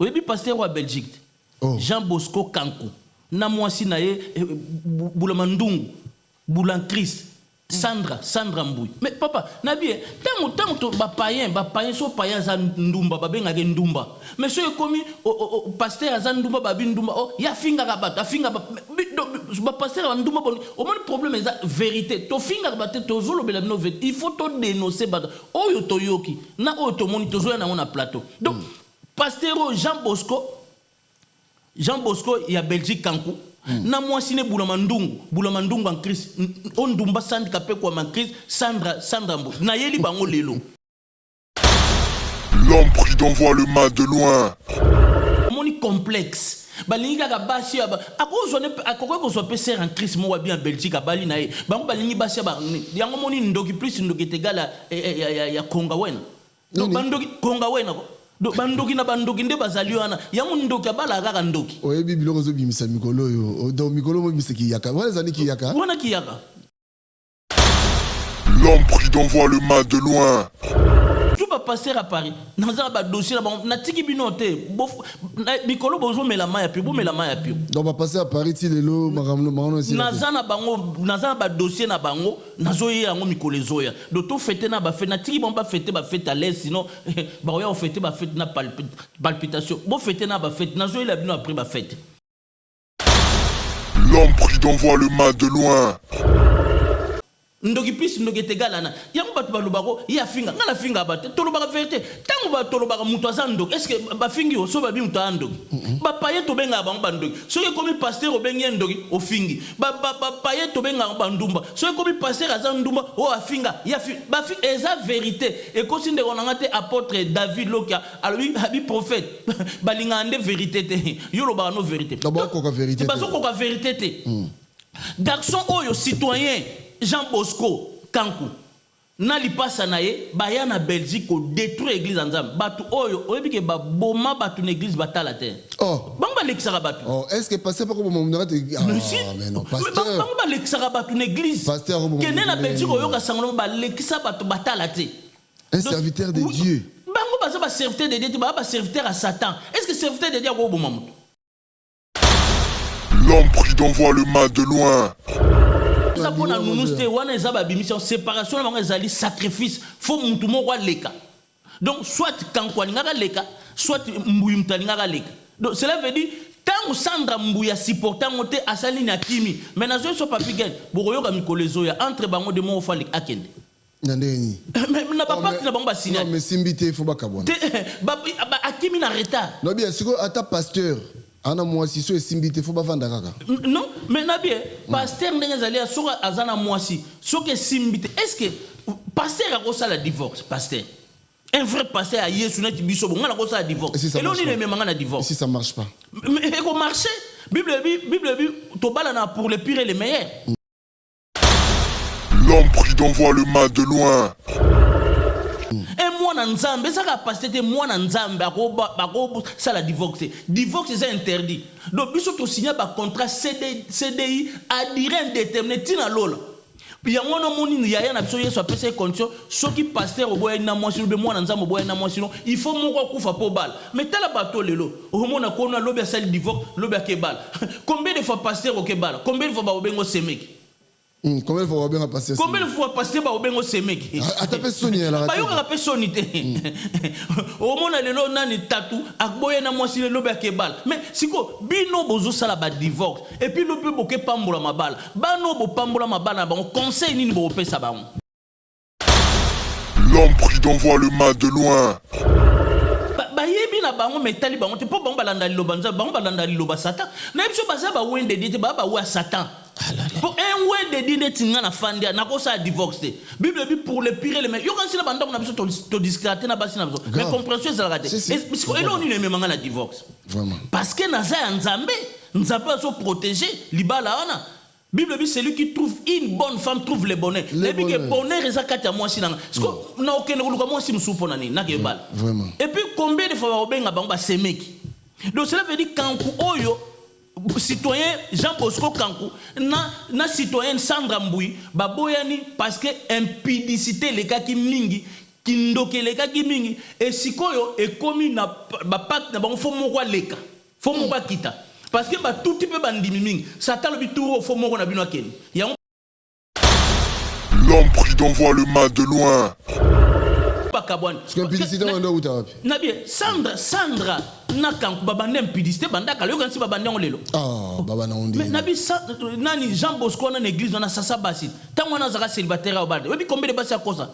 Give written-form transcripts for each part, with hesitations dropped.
Oyebi pasteur oyo ya Belgique te? Oh. Jean Bosco Kanku na mwasi na ye eh, Bulama Ndungu, Bulan Christ, Sandra, Sandra Mbuyi. Mais papa, na bien, tango tango to ba païen, ba païen so païen aza ndumba, ba bengaka ye ndumba. Mais so ekomi o, o, o, pasteur aza ndumba, babi ndumba, oh, ye afingaka bato, afinga ba, bi, do, bi, ba pasteur ba ndumba boni. Omoni problème eza vérité. Tofingaka bato te, tozolobela bino vérité. Il faut to dénoncer bato oyo toyoki na oyo tomoni, tozoya nango na plateau. Donc pasteur oyo Jean Bosco, Jean Bosco ya Belgique Kanku, na mwasi ne Bulama Ndungu, Bulama Ndungu en Christ, o ndumba Sandika pe kwa en Christ, Sandra, Sandra Mbu. Nayeli bango lelo. L'homme prudent voit le mal de loin. Omoni complexe. Balingi kaka basi ya ba, akozwa ne, akoki kozwa pe sœur en Christ moko ya bien Belgique abali na ye. Bango balingi basi ya ba, yango moni ndoki plus ndoki est égal à, ya, ya, ya konga wena. Donc Nini? Bandoki konga wena ko. Donc bandoki na bandoki nde bazali wana. Yango ndoki abalaka kaka ndoki. Oyebi biloko ozobimisa mikolo oyo. Donc mikolo mobimisa kiyaka. Wana ezali kiyaka. Wana kiyaka. L'homme prudent voit le mal de loin. Tout ba pasteur à Paris. Naza na ba dossier na bango. Natiki bino te. Mikolo bozomela mayi ya pio, bomela mayi ya pio. Donc ba pasteur à Paris ti lelo makambo makambo esila te. Naza na bango, naza na ba dossier na bango, nazoya yango mikolo ezoya. Donc to fêter na ba fête, natiki bango ba fêter ba fête à l'aise, sinon bakoya ko fêter ba fête na palpitation. Bo fêter na ba fête, nazoyela bino après ba fête. L'homme prudent voit le mal de loin. Ndoki plus ndoki est egal à na. Yango bato balobako ye afinga, nga nafinga bato te, tolobaka vérité. Tango ba tolobaka moto aza ndoki, est-ce que bafingi yo so babi moto aza ndoki? Ba paye tobengaka bango ba ndoki. Soki ekomi pasteur obengi ye ndoki, ofingi. Ba paye tobengaka bango ba ndumba. Soki ekomi pasteur aza ndumba, oh afinga, ye afi, ba fi, eza vérité. Ekosi ndeko na nga te apôtre David Lokia alobi abi prophète balingaka nde vérité te. Yo olobaka no vérité. Donc, bakokoka vérité te. Bazokoka vérité te. Garçon oyo citoyen Jean Bosco Kanku na lipasa na ye baya na Belgique ko détruire église ya Nzambe. Bato oyo oyebi ke baboma bato na église batala te. Oh. Bango balekisaka bato. Oh, est-ce que pasteur pako boma munaka te? Ah, Mais si. mais non, Mais pasteur. bango balekisaka bato na église. Pasteur akoboma Kende na mutu Belgique ndenge oyoka sango nango balekisa bato batala te. Un Donc, serviteur de oui, Dieu. Bango baza ba serviteur de Dieu te, baza ba serviteur à Satan. Est-ce que serviteur de Dieu akoboma moto? L'homme prudent voit le mal de loin. Eza pona nounours te, wana eza ba bimisi yango, separation na bango ezali sacrifice, faut mutu moko aleka. Donc soit Kanku alingaka aleka, soit Mbuyi mutu alingaka aleka. Donc cela veut dire tango Sandra Mbuyi a supporta yango te, asali nini? Akimi. Mais nazoyi so Papy Gene, bokoyoka mikolo ezoya entre bango de moko faut aleka akende. Na ndenge nini? Mais na ba Oh, pacte na bango ba signa. Non, mais simbi te, faut bakabwana. Te, ba akimi na retard. Non, bien sikoyo ata pasteur ana mwasi so esimbi te, faut bavanda kaka. Non, mais na bien pasteur ndenge ezali ya soki aza na mwasi, soki esimbi te, est-ce que pasteur akosala divorce? Pasteur, un vrai pasteur ya Yesu neti biso bo nga nakosala divorce. Et si ça Eloko marche nini pas? emema nga na divorce? Et si ça marche pas? Mais eko marcher. Bible ebi tobalana pour le pire et le meilleur. L'homme prudent voit le mal de loin. Un mwana Nzambe, ezaka pasteur te, mwana Nzambe akosala divorce te. Divorce eza interdit. Donc biso to signa ba contrat CDI à durée indéterminée tina lola. Yango wana omoni yaya na biso Yesu apesa ye condition, soki pasteur oboyani na mwasi no, be mwana Nzambe oboyani na mwasi no, il faut moko akufa po bala. Mais tala bato lelo, omona kona lobi asali divorce, lobi ake bala. Combien de fois pasteur oke bala? Combien de fois ba obengo semeki? Combien de fois babenga pasteur? Combien de fois pasteur ba obengo semeki? Ata pe soni elaka te. Bayokaka pe soni te. Omona lelo nani tatu aboya na mwasi ne lobi ake bala. Mais siko bino bozosala ba divorce et puis lobi boke pambola mabala. Bano bopambola mabala na bango, conseil nini bokopesa bango? L'homme prudent voit le mal de loin. Bayebi na bango mais etali bango te po bango balanda liloba Nzambe, bango balanda liloba Satan. Na biso baza ba wende die te, ba ba wa Satan. Po un wende die neti nga na fandi nakosala divorce te. Bible dit pour le pire et le meilleur. Yoka nsina bandako na biso to discuter na basi na biso. Mais compréhension ezalaka te. Siko eloko nini emema nga na divorce? Vraiment. Parce que naza ya Nzambe, Nzambe azo protéger libala wana. Bible dit celui qui trouve une bonne femme trouve le bonheur. Le Nayebi ke bonheur. bonheur eza kati ya mwasi na nga. Siko na okende koluka mwasi mosusu mpo na nini? Nakeye bala. Vraiment. Et puis combien de fois bakobenga bango basemeki? Donc cela veut dire Kanku oyo citoyen Jean Bosco Kanku na citoyenne Sandra Mbuyi baboyani parce que impudicité elekaki mingi. Kindoki elekaki mingi et sikoyo ekomi na ba pacte na bango faut moko aleka, faut moko akita parce que batuti pe bandimi mingi. Satan alobi tour oyo faut moko na bino akende. Yango L'homme prudent voit le mal de loin. Bakabwani. Parce que impudicité wana nde outa wapi? Na bien Sandra, Sandra na Kanku babanda impudicité banda kala, yoka nsi babandi yango lelo. Ah, baba na onde. Mais na bi nani Jean Bosco wana na église wana sasa basi. Tango wana azaka célibataire au bande. Oyebi combien de basi akosa?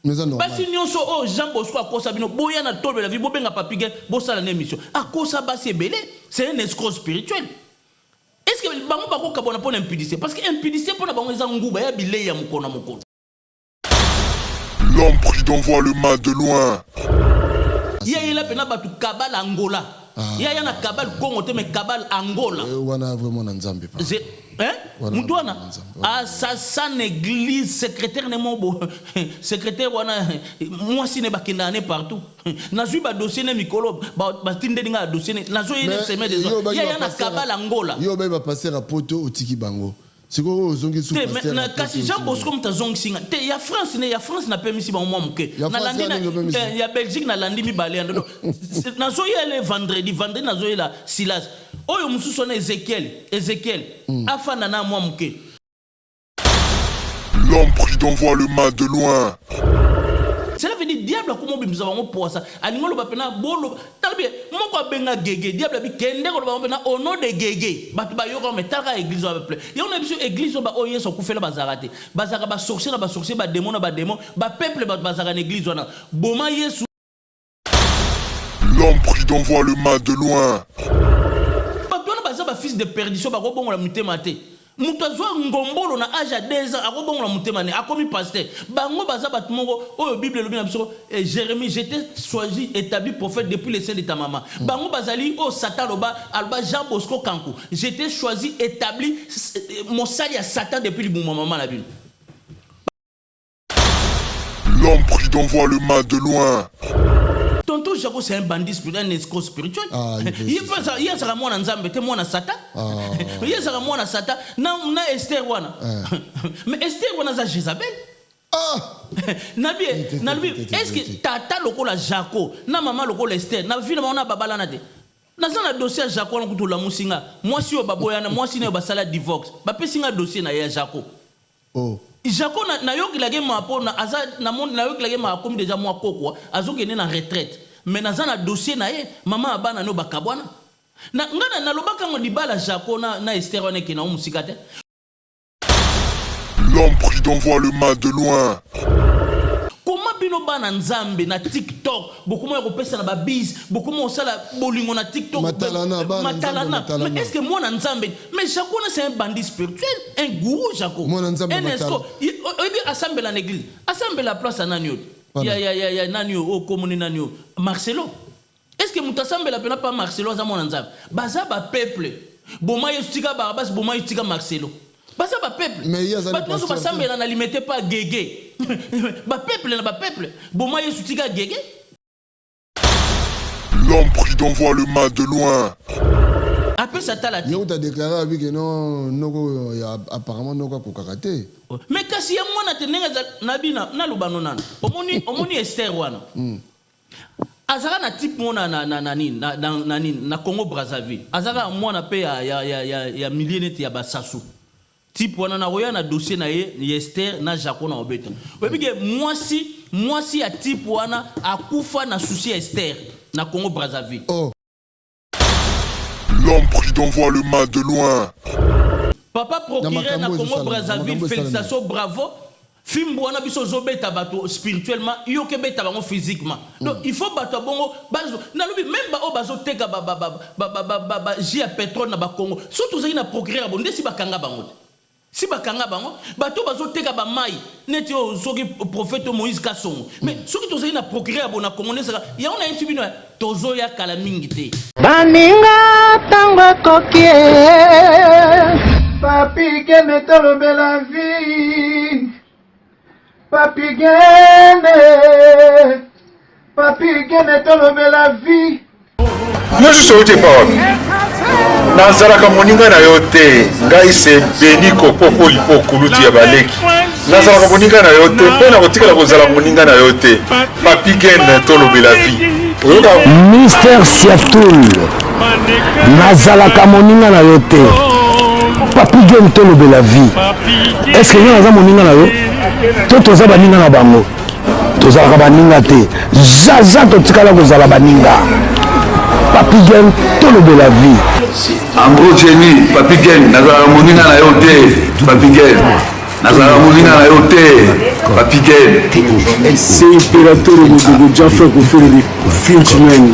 Mais ça normal. Basi nyonso oyo Jean Bosco akosa bino boya na tolobela vie bobenga Papy Gen bosala na émission. Akosa basi ebele, c'est un escroc spirituel. Est-ce que bango bako kabwana pona impudicité? Parce que impudicité pona bango eza nguba ya bilei ya mokolo na mokolo. L'homme prudent voit le mal de loin. Ye ayela pena batu cabale Angola. Ye aya na cabale Congo te mais cabale Angola. Eh, wana vraiment na Nzambe pa. Ze hein? Wana Mutu wana na Nzambe. asasa na église secrétaire ne mobo secrétaire wana mwasi ne bakendaka ne partout. Nazui ba dossier ne mikolo batindeli nga dossier ne nazo ye ne semaine des ye aya na cabale Angola. Yo obayi ba pasteur ya poto otiki bango. Sikoyo oyo ozongi su Te, mais pasteur na, ya kasi poto Jean otiki Bosco bango. moto azongisi nga te ya France ne ya France napemisi bango mwa moke. Ya France Nalandi kaka na, ndenge opemisi. eh, ya Belgique nalandi mibale ya ndodo. Nazoya le vendredi, vendredi nazoyela Silas. Oyo mosusu wana Ezekiel, Ezekiel afanda na mwa moke. L'homme prudent voit le mal de loin. Cela veut dire diable akoma obimisa bango poasa alingi oloba pena boloba tala bien moko abenga gege diable abi kende koloba bango pena au nom de gege bato bayoka mais tala kaka église oyo plein yango na biso église oyo ba oyo Yesu akufela bazalaka te bazalaka ba sorcier na ba sorcier ba démon na ba démon ba peuple bato bazalaka na église wana boma Yesu. L'homme prudent voit le mal de loin. Bato wana baza ba fils de perdition bako bongola mitema te. Mutu azua ngombolo na age ya 2 ans ako bongola motema ne akomi pasteur. Bango baza batu moko oyo bible elobi na biso Jeremie je t'ai choisi etabli prophète depuis le sein de ta maman. Bango bazali oyo satan aloba aloba Jean Bosco Kanku je t'ai choisi etabli mosali ya satan depuis libumu ya maman na bino. L'homme prudent voit le mal de loin. Tonton Jaco c'est un bandit spirituel, un escroc spirituel. Ah, il peut Ye pe aza- ye azalaka mwana Nzambe te, mwana Satan. Ye azalaka mwana Satan na, na Esther wana. Mais Esther wana aza Jezabel. Ah! Nabi, Te, te, nalobi, te, te, est-ce te, que te. tata lokola Jaco na mama lokola Esther na vie na bango na babalana te? Naza na dossier ya Jaco wana kutu olamusi nga. Mwasi oyo baboyana, mwasi nayo basala divorce. Bapesi nga dossier na ye ya Jaco. Oh. Jaco na nayokelaka ye mawa po na aza na moni nayokelaka ye mawa akomi dejà mua koko azo kende na retraite mais naza na dossier na ye maman ya bana no bakabwana na nga na nalobaka yango libala Jaco na na Esther wana ekenda ngo musika te. L'homme prudent voit le mal de loin. Comment bino bana nzambe na tiktok bokoma ya kopesana ba bise bokoma kosala bolingo na tiktok Matalana, bana nzambe, matalana matalana. mais est ce que mwana nzambe mais Jaco wana c'est un bandit spirituel un gourou Jaco Mwana nzambe un matala. escroc Ye- o- oyebi asambela na église asambela place ya nani oyo Pana. ya ya ya ya nani oyo oyo komoni nani oyo Marcelo est ce que moto asambela pena pa Marcelo aza mwana nzambe baza ba peuple boma yesu tika Barabas boma yesu tika Marcelo baza ba peuple Mais ye azali bato nyonso pasteur te. basambela na limete pa gege ba peuple na ba peuple boma yesu tika gege. L'homme prudent voit le mal de loin. Apesa tala te. Ye kutu a declare alobi que non noko ya apparemment noko akokaka te. Mais kasi ya mwana te ndenge azali na bina naloba no nanu omoni omoni Esther wana azalaka na type moko na na na na nini na na na nini na Congo Brazzaville azalaka mwana pe ya ya ya ya ya milieu neti ya ba Sassou Type wana nakoya na dossier na ye ya Esther na Jaco na obeta. Oyebi ke mwasi mwasi ya type wana akufa na souci ya Esther na Congo Brazzaville. Oh. L'homme prudent voit le mal de loin. Papa procureur na makambo Congo ezosalema, na Brazzaville makambo esalema. felicitations bravo fimbu wana biso ozo beta bato spirituellement yo ke beta bango physiquement donc il faut bato ya bongo bazo nalobi meme ba oyo bazo teka ba ba ba ba ba ba ba ba jus ya petrole na ba Congo soki tozalaki na procureur ya bo nde si bakanga bango te si bakanga bango bato oyo bazo teka ba mayi neti oyo soki prophète oyo Moïse Kasongo mais soki tozalaki na procureur ya bo na Congo nde ezalaka yango nayebisi bino eh, tozoya kala mingi te. Baninga tango ekoki eh. Papi Gene tolobela vie Papi Gene Papi Gene tolobela vie. Yo susu outi epa wapi? Nazalaka moninga na yo te, ngai se Beni Kopo Polipo kulutu ya baleki. Nazalaka moninga na yo te mpe nakotikala kozala moninga na yo te. Papy Gene tolobela vie. Oyoka Mister Siatul, nazalaka moninga na yo te. Papy Gene tolobela vie. Est-ce que nga naza moninga na yo? To toza baninga na bango? Tozalaka baninga te. Zaza totikala kozala baninga. Papy Gene tolobela vie. En gros Jenny, Papy Gene, nazalaka moninga na yo te. Papy Gene, nazalaka moninga na yo te. Papy Gene. C'est Imperatore Modogo Jaffa Kofele Frenchman.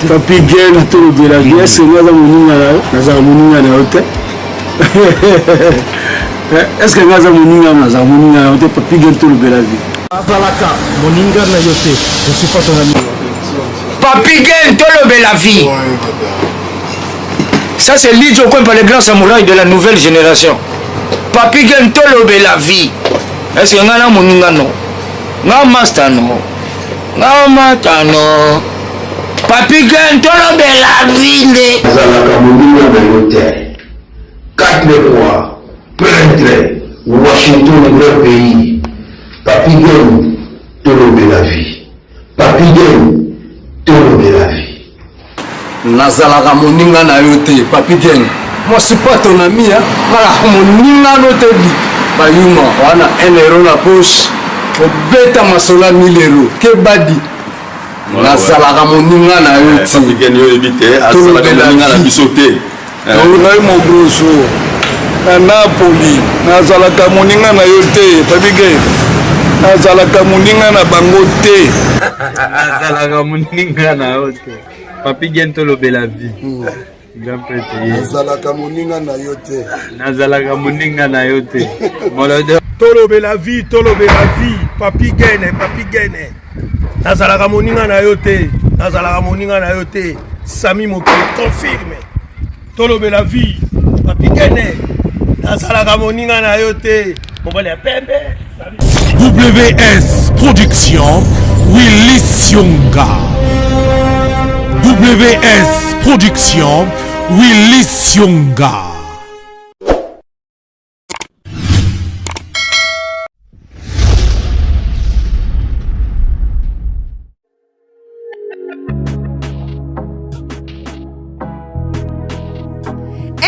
Papy Gene tolobela vie, est-ce que naza moninga na yo? Nazalaka moninga na yo te. Est-ce que naza moninga na nazalaka moninga na yo te? Papy Gene tolobela vie. Nazalaka moninga na yo te. Je suis pas ton ami. Papy Gene tolobela vie. Ça c'est Lidjo Kwempa, le grand samouraï de la nouvelle génération. Papy Gene tolobela vie. Est-ce que nga na moninga no? Nga master no? Nga mata no? Papy Gene tolobela vie nde. Nazalaka moninga na yo te. 4 rois, prêtre, Washington grand pays. Papy Gene tolobela vie. Papy Gene tolobela vie. Nazalaka moninga na yo te Papy Gene. Moi je suis pas ton ami hein. Nazalaka moninga no te di. Bayuma wana 1 euro na poche. Obeta masolo ya 1000 euro. Kebadi. Nazalaka moninga na yo te. Papy Gene yo oyebi te azalaka moninga na biso te. Ngai Mogroso na Napoli nazalaka moninga na yo te Papy Gene nazalaka moninga na bango te. Nazalaka moninga na yo te Papy Gene tolobela vie. Grand prêtre ye. Nazalaka moninga na yo te. Nazalaka moninga na yo te. Molodeur. Tolobela vie, tolobela vie Papy Gene, Papy Gene. Nazalaka moninga na yo te. Nazalaka moninga na yo te. Sami Mokili confirme. Tolobela vie Papy Gene. Nazalaka moninga na yo te. Mobali ya pembe. WS Production, Willy Sionga. WS Production, Willy Sionga.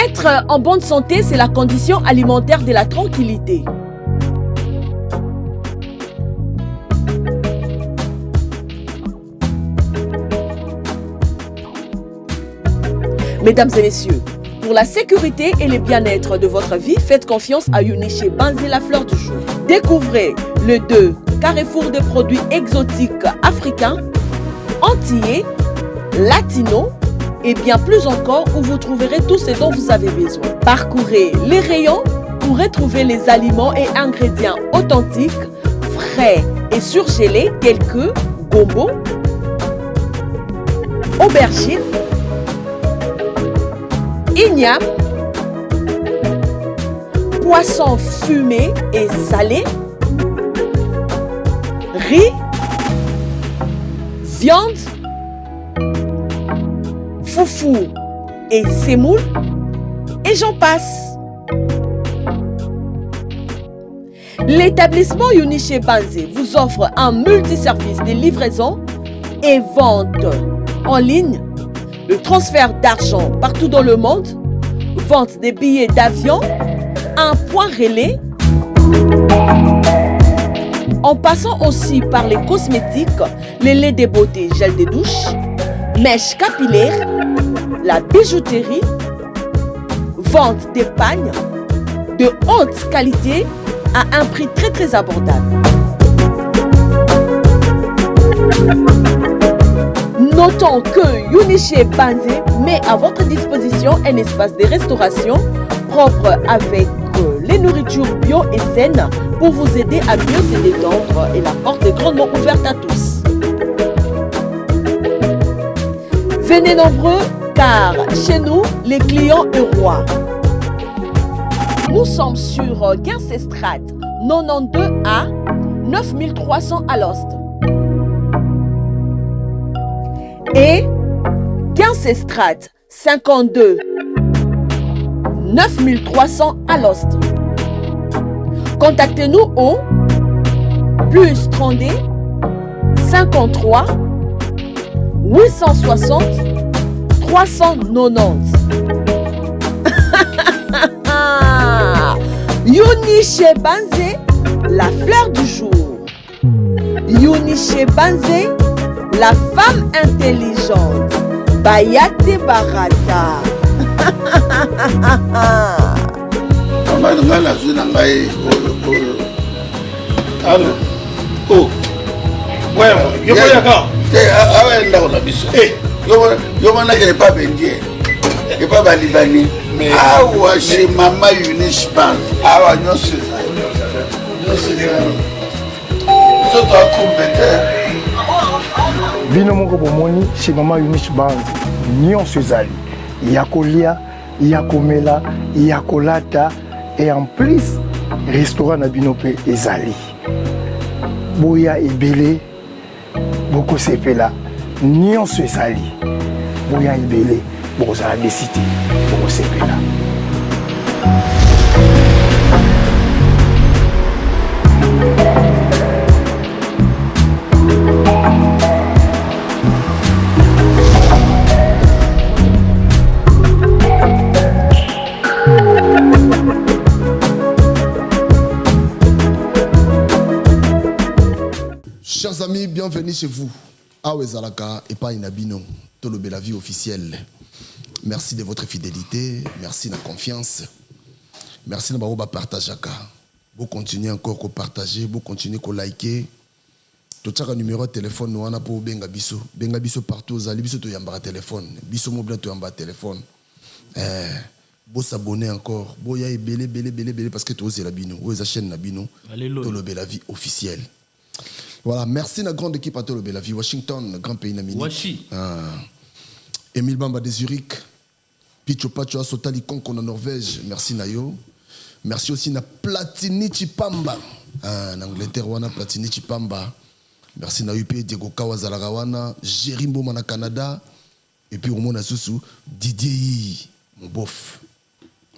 Être en bonne santé, c'est la condition alimentaire de la tranquillité. Mesdames et messieurs, pour la sécurité et le bien-être de votre vie, faites confiance à Uniché Banzi la fleur du jour. Découvrez le 2 carrefour de produits exotiques africains, antillais, latinos et bien plus encore où vous trouverez tout ce dont vous avez besoin. Parcourez les rayons pour retrouver les aliments et ingrédients authentiques, frais et surgelés tels que gombo, aubergine, igname, poisson fumé et salé, riz, viande, foufou et semoule, et j'en passe. L'établissement Uniché Banze vous offre un multiservice de livraison et vente en ligne, le transfert d'argent partout dans le monde, vente des billets d'avion, un point relais, en passant aussi par les cosmétiques, les laits de beauté, gel de douche, mèches capillaires, la bijouterie, vente des pagnes de haute qualité à un prix très très abordable. Notons que Uniché Banze met à votre disposition un espace de restauration propre avec les nourritures bio et saines pour vous aider à mieux se détendre et la porte est grandement ouverte à tous. Venez nombreux car chez nous, les clients est roi. Nous sommes sur Guercestrat 92A 9300 à l'Ost. Et Guercestrat 52 9300 à l'Ost. Contactez-nous au plus 32 53 860 390. Yuni Banze, la fleur du jour. Yuni Banze, la femme intelligente. Bayate Barata. Mama na ngai nazwi na ngai oyo oyo. Allo. Oh. Ouais, yo koyaka. Te awa ya ndako na biso. Eh. Yo yo manakele epa bendie. Epa ba Libanais. Awa chez mama Eunice Bank. Awa nyonso ezali. Nyonso ezali. Biso toakumbe te. Bino moko bomoni chez mama Eunice Bank nyonso ezali ya kolia ya komela ya kolata et en plus restaurant na bino mpe ezali boya ebele bokosepela nyonso ezali boya ebele bokozala desi te bokosepela. Chers amis, bienvenue chez vous. Awa ezalaka epai na bino, Tolobela vie officielle. Merci de votre fidélité, merci na confiance. Merci na bango ba partageaka. Bo continuer encore ko partager, bo continuer ko liker. Totiaka numero ya telephone wana po obenga biso. Benga biso partout ozali, biso toyambaka telephone. Biso mobila toyambaka telephone. Eh, bo s'abonner encore, boya ebele ebele ebele ebele parce que tozela bino. Oyo eza chaîne na bino. Alléluia. Tolobela vie officielle. Voilà, merci na grande équipe à Tolobela vie Washington, grand pays na minute. Washi. Ah. Emile Bamba de Zurich, Picho Pacho Asotali Konko na Norvège, merci na yo. Merci aussi na Platini Chipamba. Ah, na Angleterre wana Platini Chipamba. Merci na UP Diego Kawazalaka wana, Jerry Mboma na Canada et puis omona susu Didier Yi, mon bof.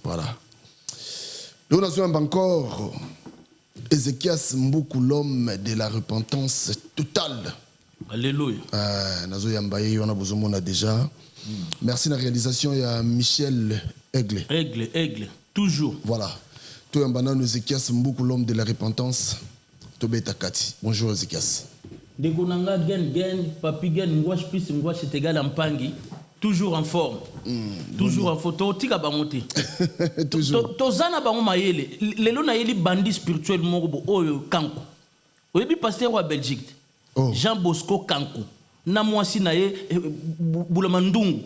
Voilà. Nous avons encore Ézéchias Mbuku, l'homme de la repentance totale. Alléluia. Nazo yamba ye wana bozomona déjà. Merci na réalisation ya Michel Aigle. Aigle, Aigle, toujours. Voilà. Toyamba nanu Ézéchias Mbuku, l'homme de la repentance. Tobeta kati. Bonjour Ézéchias. Ndeko nanga gen gen papi gen ngwash plus ngwash est égal à mpangi. Toujours en forme. Toujours en forme. Totika bango te. Toujours. Tozana bango mayele. Lelo na yeli bandit spirituel moko bo oyo kanku. Oyebi pasteur wa Belgique. Oh. Jean Bosco Kanku. Na mwasi na ye Bulama Ndungu,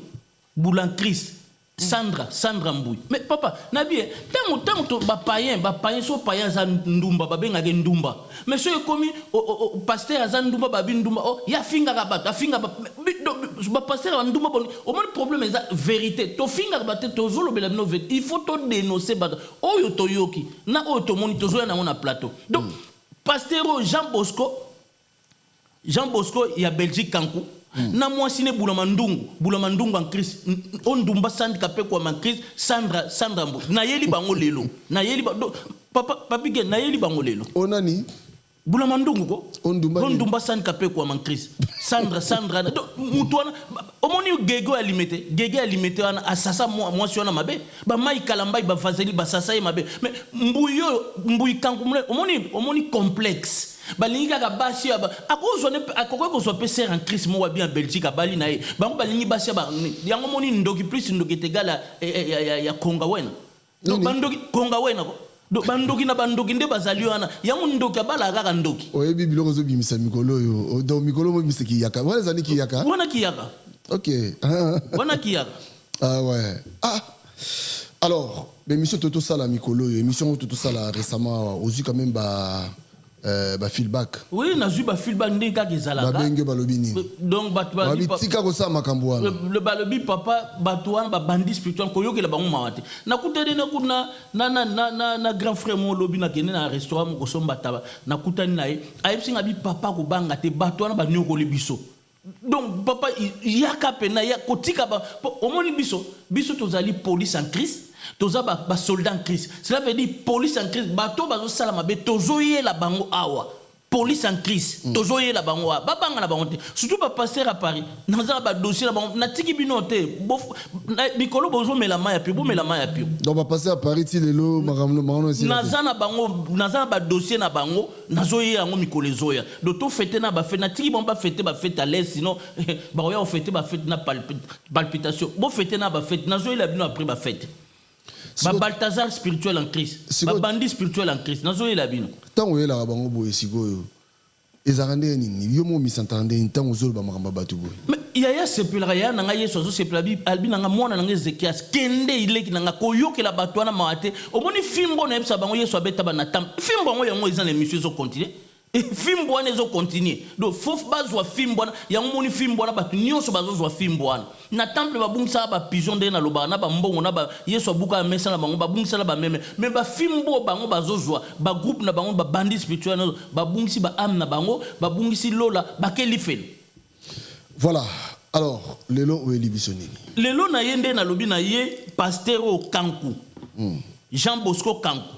Bulan Christ, Sandra, Sandra Mbui. Mais papa, na bien, tango tango to ba païen, ba païen so païen za ndumba, ba benga ke ndumba. Mais so ekomi o, o, o, pasteur za ndumba ba bi ndumba, oh, ya finga ka bato, afinga ba, bi, do, bi, ba pasteur ba ndumba bon, au moins problème eza vérité. To finga ka bato, to zolo bela bino vérité. Il faut to dénoncer bato. Oyo to yoki, na oyo to moni to zoya na na plateau. Donc pasteur Jean Bosco, Jean Bosco ya Belgique Kanku. Na mwasi ne Bulama Ndungu, Bulama Ndungu en Christ, o ndumba Sandra pe kwa en Christ, Sandra, Sandra Mbu. Na yeli bango lelo. Na yeli ba, do, papa, papi gen, na yeli bango lelo. Onani? Bulama Ndungu ko? O ndumba O nini? ndumba Sandra pe kwa en Christ. Sandra, Sandra, do, mutu wana, ba, omoni gego ya limete, gege ya limete wana, asasa mwasi wana mabe. Ba mai kalambai, ba vazeli, ba sasa ye mabe. Mais mbuyo, mbuyi kanku mule, omoni, omoni complexe. Balingi kaka basi ya ba, akozwa ne, akoki kozwa pe sœur en Christ moko bien en Belgique abali na ye. Bango balingi basi ya ba, ni, yango moni ndoki plus ndoki est égal à, eh, eh, ya, ya, ya Konga wena. Donc, Nini? bandoki, Konga wena ko. Donc, bandoki na bandoki nde bazali wana. Yango ndoki abala kaka ndoki. Oyebi biloko ozobimisa mikolo oyo. O, donc mikolo mobimisa kiyaka. Wana ezali kiyaka? Wana kiyaka. Ok. Wana kiyaka. Ah ouais. Ah. Alors, l'émission Toto Sala mikolo oyo, émission Toto Sala récemment, ozui quand même ba ba feedback. Oui, nazui ba feedback ndenge kaka ezalaka. Ba benge balobi nini? Donc, bato ba- Babi ba- tika kosala makambo wana. Le balobi papa, bato wana ba bandit spirituel koyokela bango mawa te. Nakutani na kuna, na, na, na, na, na grand frère mo lobi na kende na restaurant moko kosomba taba. Nakutani na ye. Ayebisi nga bi papa kobanga te, bato wana ba nyokoli biso. Donc papa, yaka pena ya kotika ba omoni biso, biso tozali police en Christ, toza ba, ba soldat en Christ. Cela veut dire police en Christ, bato bazosala mabe tozoyela bango awa. Police en Christ, tozoyela bango awa. Babanga na bango te. Surtout ba pasteur à Paris, naza na ba dossier na bango, natiki bino te. Mikolo bozomela mai ya pio, bomela mai ya pio. Donc ba pasteur à Paris ti lelo makambo makambo esila te. Naza na bango, naza na ba dossier na bango, nazoyela yango mikolo ezoya. Donc to fêter na ba fête, natiki bango ba fêter ba fête à l'aise, sinon bakoya ko fêter ba fête na palpitation. Bo fêter na ba fête, nazoyela bino après ba fête. Ba Balthazar spirituel en Christ, ba bandit spirituel en Christ, nazoyela bino. Ntango oyelaka bango boye sikoyo, ezalaka ndenge nini? Yo moko omisantaka ndenge nini ntango ozoloba makambo ya bato boye? Mais yaya sepelaka, yaya na ngai Yesu azosepela, alobi na ngai, mwana na ngai Ezekias, kende leki na ngai, koyokela bato wana mawa te. Omoni fimbo nayebisa bango Yesu abeta ba na temple, fimbo yango yango eza na emission ezo continuer. Fimbo wana ezo continuer. Donc faut bazwa fimbo wana, yango omoni fimbo wana bato nyonso bazozwa fimbo wana. Na temple babungisaka ba pigeon ndenge nalobaka na ba mbongo na ba Yesu abukaka mesa na bango, babungisa na ba meme. Mais ba fimbo oyo bango bazozwa, ba groupe na bango, ba bandits spirituels nyonso, babungisi ba ame na bango, babungisi lola, bake lifelo. Voilà. Alors lelo oyeli biso nini? Lelo na ye nde nalobi na ye pasteur oyo Kanku. Jean Bosco Kanku.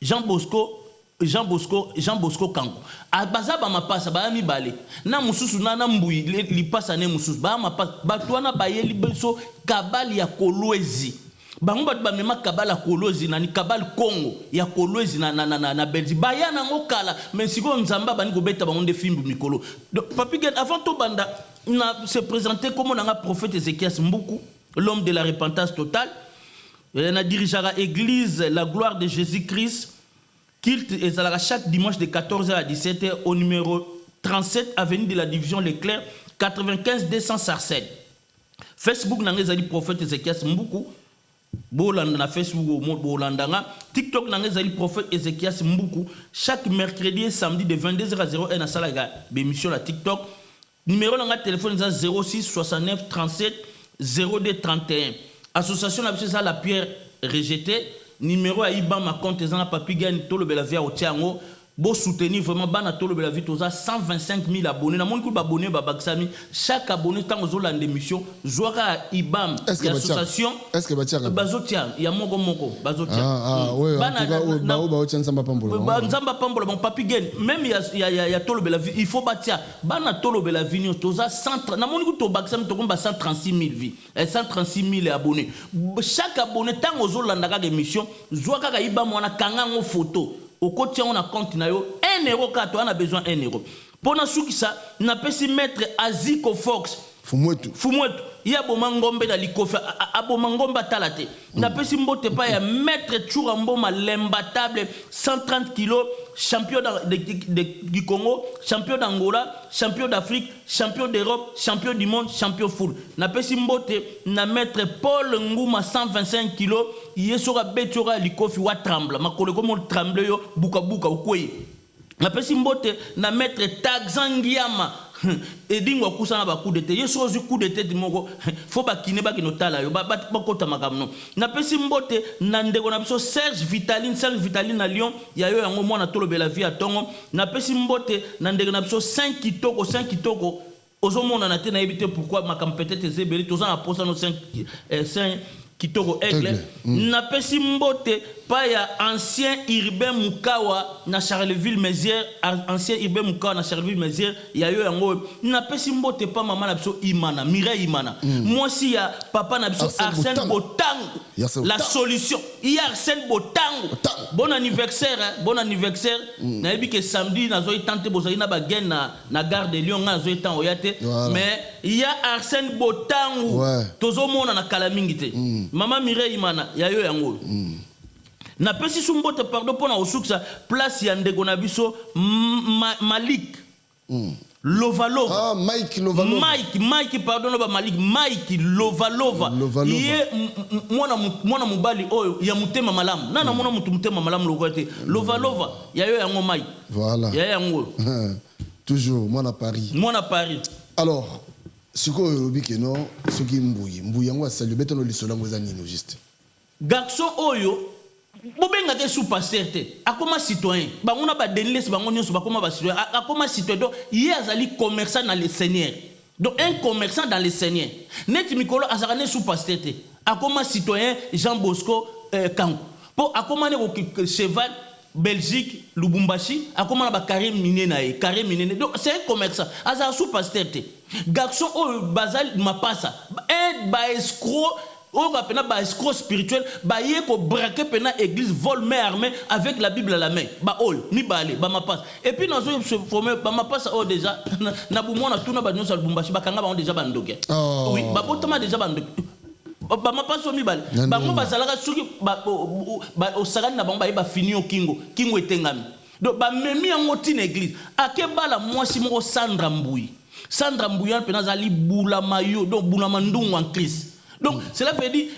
Jean Bosco Jean Bosco Jean Bosco Kanku a baza ba mapasa baya mibale na mususu na na mbuyi lipasa ne mususu baya mapasa batu wana bayeli biso kabale ya Kolwezi bango batu bamema kabale ya Kolwezi nani kabale Congo ya Kolwezi na na na na Belgique baya nango kala mais sikoyo Nzambe abandi kobeta bango nde fimbu mikolo donc Papy Gene avant tobanda na se presenter kombo na nga prophète Ezechias Mbuku l'homme de la repentance totale. Na dirigeaka eglise la gloire de Jesus Christ culte ezalaka chaque dimanche de 14 heures à 17 heures au numero 37 avenue de la division Leclerc 95 200 Sarcelles. Facebook na nga ezali prophète Ezechias Mbuku bolanda na Facebook bolanda nga. TikTok na nga ezali prophète Ezechias Mbuku chaque mercredi et samedi de 22 heures à 0 heure nasalaka ba emission na TikTok. Numero na nga telephone eza 06 69 37 02 31. Association na biso eza la pierre rejetee. Numero ya IBAN ma compte eza na Papy Gaine tolobela vie akotia yango. Bo soutenir vraiment bana tolobela vie toza 125.000 abonnes. Namoni kutu ba abonnes babakisami. Chaque abonne tango ozolanda emission zwa kaka IBAN ya association. Est-ce que batiaka? Bazotia ya moko moko bazotia. Ah, ah, ouais, en tout cas, oyo ba oyo baotia Nzambe apambola bango. Ba Nzambe apambola bango Papy Gaine meme ya ya ya, ya tolobela vie il faut batia bana tolobela vie nyonso toza 100 namoni kutu tobakisami tokomi ba 136 000 vie eh, 136 000 abonnés. Chaque abonné tango ozolanda kaka emission zwa kaka IBAM wana kanga yango photo okoti yango na compte na yo 1 euro kaka toza na besoin 1 euro. Po nasukisa napesi maitre Aziko Fox Fumwetu. Fumwetu ye aboma ngombe na likofi aboma ngombe atala te. Napesi mbote epai ya maitre Tshoura Mboma l'imbattable 130 kilos champion de, de, du Congo, champion d'Angola, champion d'Afrique, champion d'Europe, champion du monde, champion full. Napesi mbote na maitre Paul Nguma 125 kilos ye soki abeti yo kaka likofi wa tremble makolo ekomi tremble yo buka buka okweyi. Napesi mbote na maitre Taxan Ngiama Edingwe akusa na ba coup de tete ye soki ozui coup de tete moko faut ba kine bakende otala yo bakota makambo no. Napesi mbote na ndeko na biso Serge Vitaline Serge Vitaline na Lyon ya yo yango mwana tolobela vie ya tongo. Napesi mbote na ndeko na biso Saint Kitoko Saint Kitoko ozomonana te nayebi te pourquoi makambo peut-etre eza ebele toza na posa no Saint Saint Kitoko Aigle. Napesi mbote pa ya ancien Urbain Mukawa na Charleville Mezières ancien Urbain Mukawa na Charleville Mezières ya yo yango oyo. Napesi mbote pa mama na biso Imana Mireille Imana mwasi ya papa na biso Arsène Botango la solution ya Arsène Botango bon anniversaire hein, bon anniversaire. Nayebi ke samedi nazwaki temps te bozali na ba gain na na gare de Lyon nga nazwaki temps oya te mais ya Arsène Botangu tozo mona na kala mingi te maman Mireille Imana ya yo yango oyo napesi su mbote pardon pona kosukisa place ya ndeko na biso Malik Lova Lova ah, Mike Lova Lova Mike Mike pardon loba Malik Mike Lova Lova Lova Lova ye mwana mwana mobali oyo ya motema malamu nana mona mutu motema malamu lokola te Lova Lova ya yo yango Mike voilà ya yango oyo toujours mwana Paris mwana Paris alors sikoyo olobi ke non soki mbuyi mbuyi yango asali obetano lisolo yango eza nini au juste Garçon oyo bobengaka ye sous pasteur te akoma citoyen bango na ba Denis Lessi bango nionso bakoma ba citoyen akoma citoyen donc ye azali commerçant na le seigneur. Donc un commerçant dans le Seigneur. Neti mikolo azalaka ne sous pasteur te. Akoma citoyen Jean Bosco euh, Kanku. Po akoma ne ko cheval Belgique, Lubumbashi, akoma na ba carré minier na ye, carré minene. Donc c'est un commerçant. Azalaka sous pasteur te. Garçon oyo bazali mapasa, un ba escroc oyo ka pena ba escroc spirituel baye ko braquer pena église vol main armée avec la Bible à la main ba oyo mibale ba mapasa et puis nazo se former ba mapasa oyo déjà na bumwana tuna ba nyonso ya Lubumbashi bakanga bango déjà ba ndoki oh. oui babotama déjà ba ndoki ba mapasa oyo mibale bango bazalaka soki osakani na bango baye bafini yo kingo kingo etengami donc bamemi yango ti na église akebala mwasi moko Sandra Mbuyi Sandra Mbuyi wana pena azali bula mayo donc bula mandungu en Christ donc mm. cela veut dire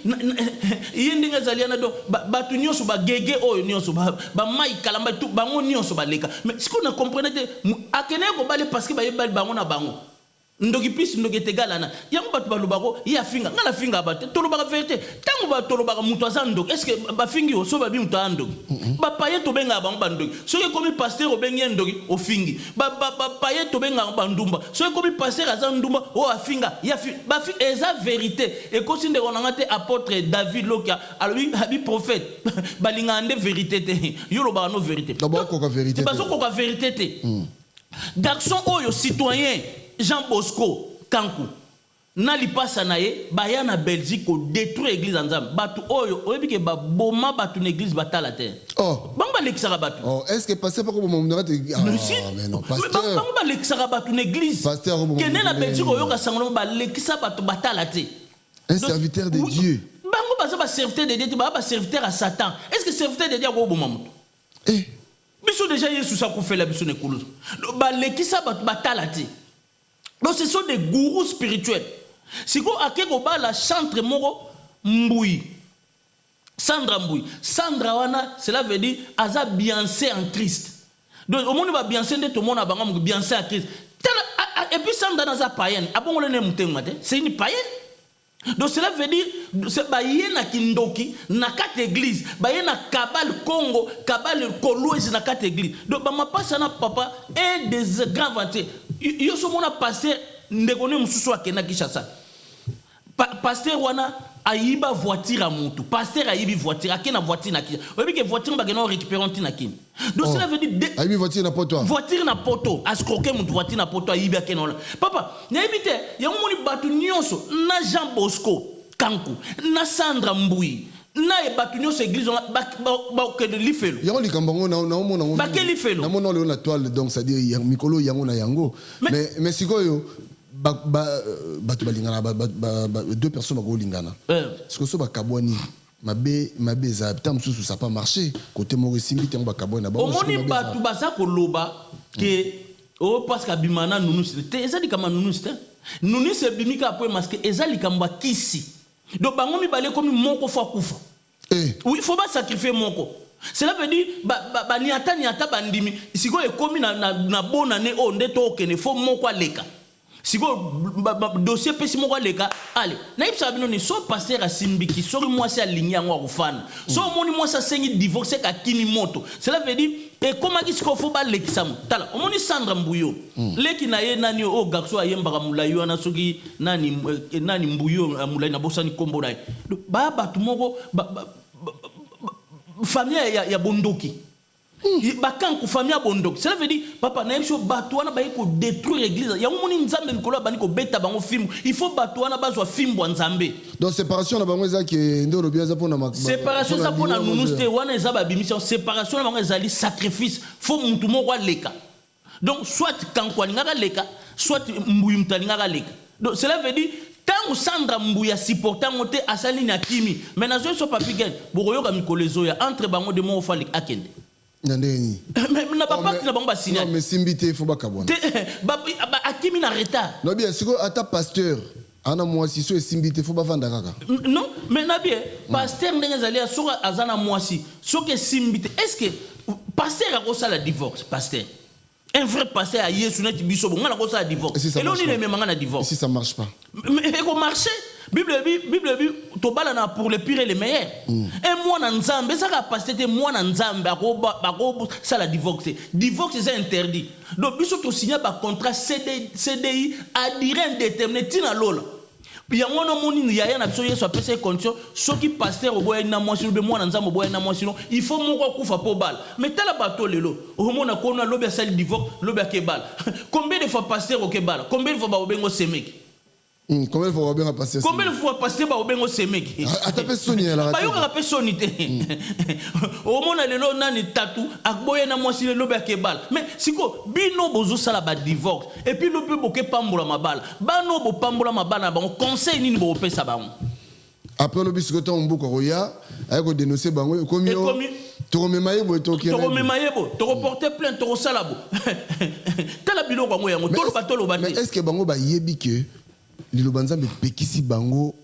ye ndenge azali wana donc bato nyonso bagege oyo nyonso bamai kalamba tout bango nyonso baleka mais sikoyo na comprene te akendeki kobale parce que bayebali bango na bango ndoki plus ndoki est égal ana yango bato balobako ye afinga ngai nafingaka bato te tolobaka verité ntango bato tolobaka moto aza ndoki est ce que bafingi yo so babi moto aza ndoki bapaye tobengaka bango bandoki soki ekomi pasteur obengi ye ndoki ofingi bapaye tobengaka bandumba soki ekomi pasteur aza ndumba oyo afinga ye bafi eza verité ekosi ndeko na nga te apôtre David Lokia alobi abi prophète balingaka nde verité te yo olobaka no verité bazokoka verité te hmm. Garçon oyo citoyen Jean Bosco Kanku na lipasa na ye baya na Belgique ko detruire eglise ya Nzambe. Batu oyo oyebi ke ba boma batu na eglise batala te. Oh. Bango balekisaka batu. Oh, est-ce que pasteur pako boma mutu te? Ah, mais si. Mais non, pasteur. Bango balekisaka batu na eglise. Pasteur boma. Kende na Belgique oyoka sango balekisa batu batala te. Un serviteur de Dieu. Bango baza ba serviteur de Dieu te, ba ba serviteur à Satan. Est-ce que serviteur de Dieu akoboma mutu? Eh. Biso dejà Yesus akufela biso na ekuluzu. Donc balekisa bato batala te. Donc ce sont des gourous spirituels. Sikoyo ake kobala chantre moko Mbuyi. Sandra Mbuyi. Sandra wana cela veut dire aza biancé en Christ. Donc omoni ba biancé nde tomona bango moko biancé en Christ. Tala et puis Sandra naza païenne. Abongole ne mutengwa te. C'est une païenne. Donc cela veut dire baye na kindoki na kati église, baye na kabale Congo, kabale Kolwezi na kati église. Donc ba mapasa na papa un des grands aventuriers. Yo so mona pasteur ndeko ne mususu akenda Kinshasa. Pa, pasteur wana ayiba voiture ya mutu. Pasteur ayibi voiture, akenda voiture na Kinshasa. Oyebi ke voiture bakenda récupérer ntina Kin. Donc oh. cela veut dire de... ayibi voiture na poto. Voiture na poto, escroquer mutu voiture na poto ayibi akenda wana. Papa, nayebi te, yango moni bato nyonso na Jean Bosco Kanku, na Sandra Mbuyi, na ye bato nyonso église wana bakende lifelo. Yango likambo yango na na omona ngo. Bake lifelo. Na mona lelo na toile donc c'est à dire mikolo yango na yango. Mais mais sikoyo ba, ba, bato balingana ba, ba, ba, ba, deux personnes bakolingana. Eh. Sikoyo so bakabwani Mabe mabe eza tango mosusu ça pas marche cote moko esimbi te yango bakabwani na bango Omoni batu baza koloba ke oh parce que abima na nunus te eza likambo ya nunus te nunus ebimi kaka po emasque eza likambo ya kisi donc bango mibale ekomi moko fo akufa eh. Oui faut ba sacrifier moko cela veut dire ba, ba, ba niata niata bandimi sikoyo ekomi na, na, na bonne année oyo nde tokende fo moko aleka Sikoyo dossier epesi moko aleka ale nayebisaka bino nini so pasteur asimbiki soki mwasi alingi yango akofanda so omoni mwasi asengi divorce eke akimi moto cela veut dire ekomaki sikoyo fo balekisa mo tala omoni Sandra Mbuyo mm. leki na ye nani oyo garçon ayembaka molayi wana soki nani eh, nani Mbuyo eh, molayi nabosani kombo na ye ba bato moko ba, ba, ba, ba, famille ya, ya bondoki Bakanku famille ya bondoki cela veut dire papa nayebi biso batu wana baye ko detruire eglise yango moni nzambe mikolo abandi kobeta bango fimbu il faut batu wana bazwa fimbu ya nzambe. Donc separation na bango eza ke nde olobi eza pona separation eza pona nunus te wana eza babimisi yango separation na bango ezali sacrifice faut mutu moko aleka donc soit kanku alingaka aleka soit mbuyi mutu alingaka aleka donc cela veut dire tango Sandra mbuyi a supporte yango te asali nini akimi mais nazo yebiso papy gen bokoyoka mikolo ezoya entre bango de moko faut akende na ndenge nini mais na ba pacte na bango ba signa non mais simbi te faut bakabwana te ba, ba, akimi na retard non bien sikoyo ata pasteur ana mwasi so esimbi te faut bavanda kaka non mais na bien pasteur ndenge ezali soki aza na mwasi soki esimbi te est ce que pasteur akosala divorce pasteur un vrai pasteur ya yesu neti biso bo nga nakosala divorce eloko nini emema nga na divorce si ça marche pas mais ekomarche. Bible ebi, Bible ebi tobalana pour le pire et le meilleur. Un mwana Nzambe, ezaka pasteur te, mwana Nzambe akosala divorce te. Divorce eza interdit. Donc biso tosigna bacontrat CD, CDI à durée indéterminée ntina lola. Yango wana omoni yaya na biso Yesu apesa ye condition: soki pasteur oboyani na mwasi mpe mwana Nzambe oboyani na mwasi, no, il faut moko akufa mpo bala. Mais tala bato lelo, omona kona lobi asali divorce, lobi akebala. Combien de fois pasteur okebala? Combien de fois baobengo semeki? Combien de fois babenga pasteur? Combien de fois pasteur baobengo semeki? Ata mpe soni elaka te. Bayokaka mpe soni te. Omona lelo nani tatu aboye na mwasi, lobi akebala. Mais siko bino bozosala badivorce et puis lobi bokepambola mabala, bano bopambola mabala na bango, conseil nini bokopesa bango? Après lobi sikoyo, ntango mbuka koya aye kodénonce bango, ekomi yo tokomema ye boye, tokende. Tokomema ye bo, tokoporte plainte, tokosala bo. Tala biloko yango, yango toloba, toloba. Mais te. est ce que bango bayebi ke liloba Nzambe epekisi bango,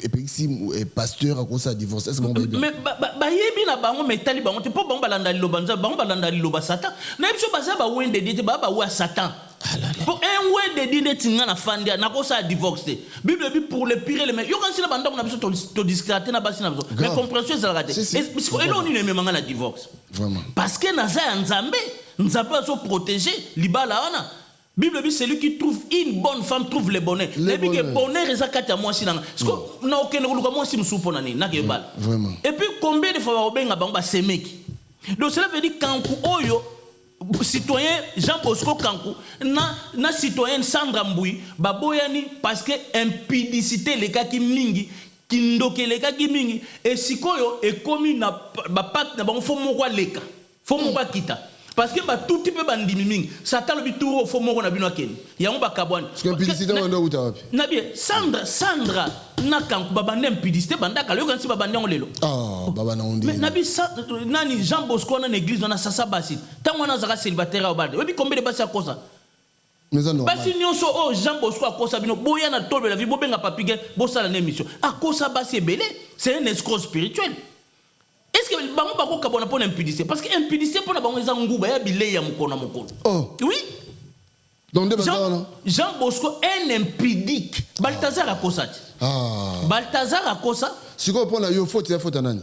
epekisi pasteur akosala divorce? Est ce que bango bayebi? Mais bayebi na bango, mais etali bango te, mpo bango balanda liloba Nzambe, bango balanda liloba Satan. Nayebi so baza bawendedi te, baa bawe ya Satan. Po un wendedi neti nga na fandi, nakosala divorce te. Bible ebi pour le pire le meilleur. Yoka nsina bandako na biso, todiscutaka te na basi na biso, mais Grave. compréhension ezalaka te. Si, si. Siko eloko nini ememanga na divorce? Vraiment. Parce que naza ya Nzambe, Nzambe azoprotege libala wana. Bible bi celui qui trouve une bonne femme trouve le bonheur. Nayebi ke bonheur. Bonheur eza kati ya mwasi nanga. Siko na okende koluka mwasi mosusu mpo na nini nakebala? Vraiment. Et puis combien de fois bakobenga bango basemeki? Donc cela veut dire Kanku oyo, citoyen Jean Bosco Kanku na citoyenne Sandra Mbui baboyani parce que impudicité elekaki mingi, kindoki elekaki mingi. E sikoyo ekomi na bapacte na bango, faut moko aleka, faut moko akita, parce que batuti mpe bandimi mingi. Satan alobi tour oyo faut moko na bino akende. Yango bakabwani. Parce que impudicité wana nde outa wapi? Na bien Sandra na Kanku babandi impudicité bandaka yoka nsi babandi yango lelo. Ah, baba na Mais onde. nabi nani Jean Bosco wana na église wana sasa basi, ntango wana azalaka célibataire, ayo bande oyebi combien de basi akosa? Mais eza normal. Basi nyonso oyo Jean Bosco akosa bino, boya na Tolobela Vie, bobenga Papi Gen, bosala na émission. Akosa basi ebele, c'est un escroc spirituel. Est ce que bango bakokabwana mpo na impudicité? Parce que impudicité mpo na bango eza nguba ya bilei ya mokolo na mokolo. Oh. Oui. Donc nde baza wana. Jean Bosco, un impudique. Baltazar akosa te. Ah. Baltazar akosa. Sikoyo mpo na yo, faute ya faute ya nani?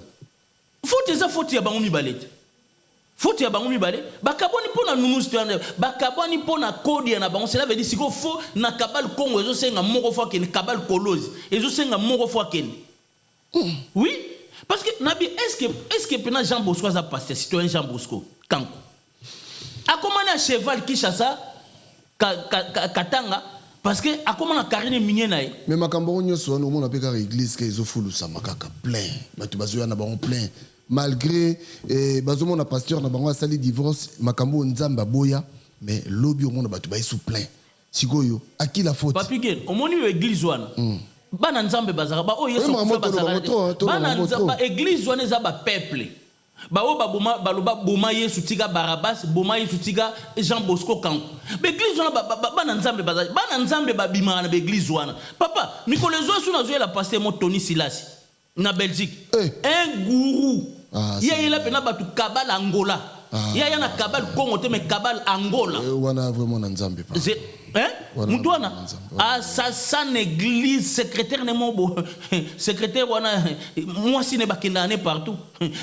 Faute eza faute ya bango mibale te. Faute ya bango mibale, bakabwani mpo na nunusi te wana, bakabwani mpo na kodia na bango. Cela veut dire sikoyo faut na kabale Kongo ezosenga moko faut akende, kabale Kolozi ezosenga moko faut akende. Oui, parce que nabi est ce que mpena Jean Bosco aza pasteur? Citoyen Jean Bosco Kanko akomani ya cheval Kinshasa Katanga, parce que akoma na carine minie na ye. Mais makambo yango nyonso wana, omona mpe kaka église ka ezofulusama kaka plein, bato bazoya na bango plein, malgré bazomona pasteur na bango asali divorce, makambo oyo Nzambe aboya. Mais lobi omona bato bayesu plein. Sikoyo akila faute? Papi Gen, omoni oyo église wana, bana Nzambe bazalaka, baoyo Yesu Eh, makambo akufa toloba bazalaka ngo trop, hein, te. toloba Bana ngo trop. Église wana eza bapeuple baoyo baboma, baloba boma Yesu tika Barabas, boma Yesu tika Jean Bosco Kanku. Baeglise wana bana Nzambe bazali, bana Nzambe babimaka na baeglise wana. Papa, mikolo ezwa so nazoyela pasteur mo Tony Silasi na Belgique, un gourou. Ah, ye ayela mpena bato kabale Angola. Ye aya na kabale Congo te, mais kabale Angola. Eh, wana vraiment na Nzambe pa. Hein? Wana Mutu wana asasa na église, secrétaire ne mo bo secrétaire wana mwasi ne bakendaka ne partout.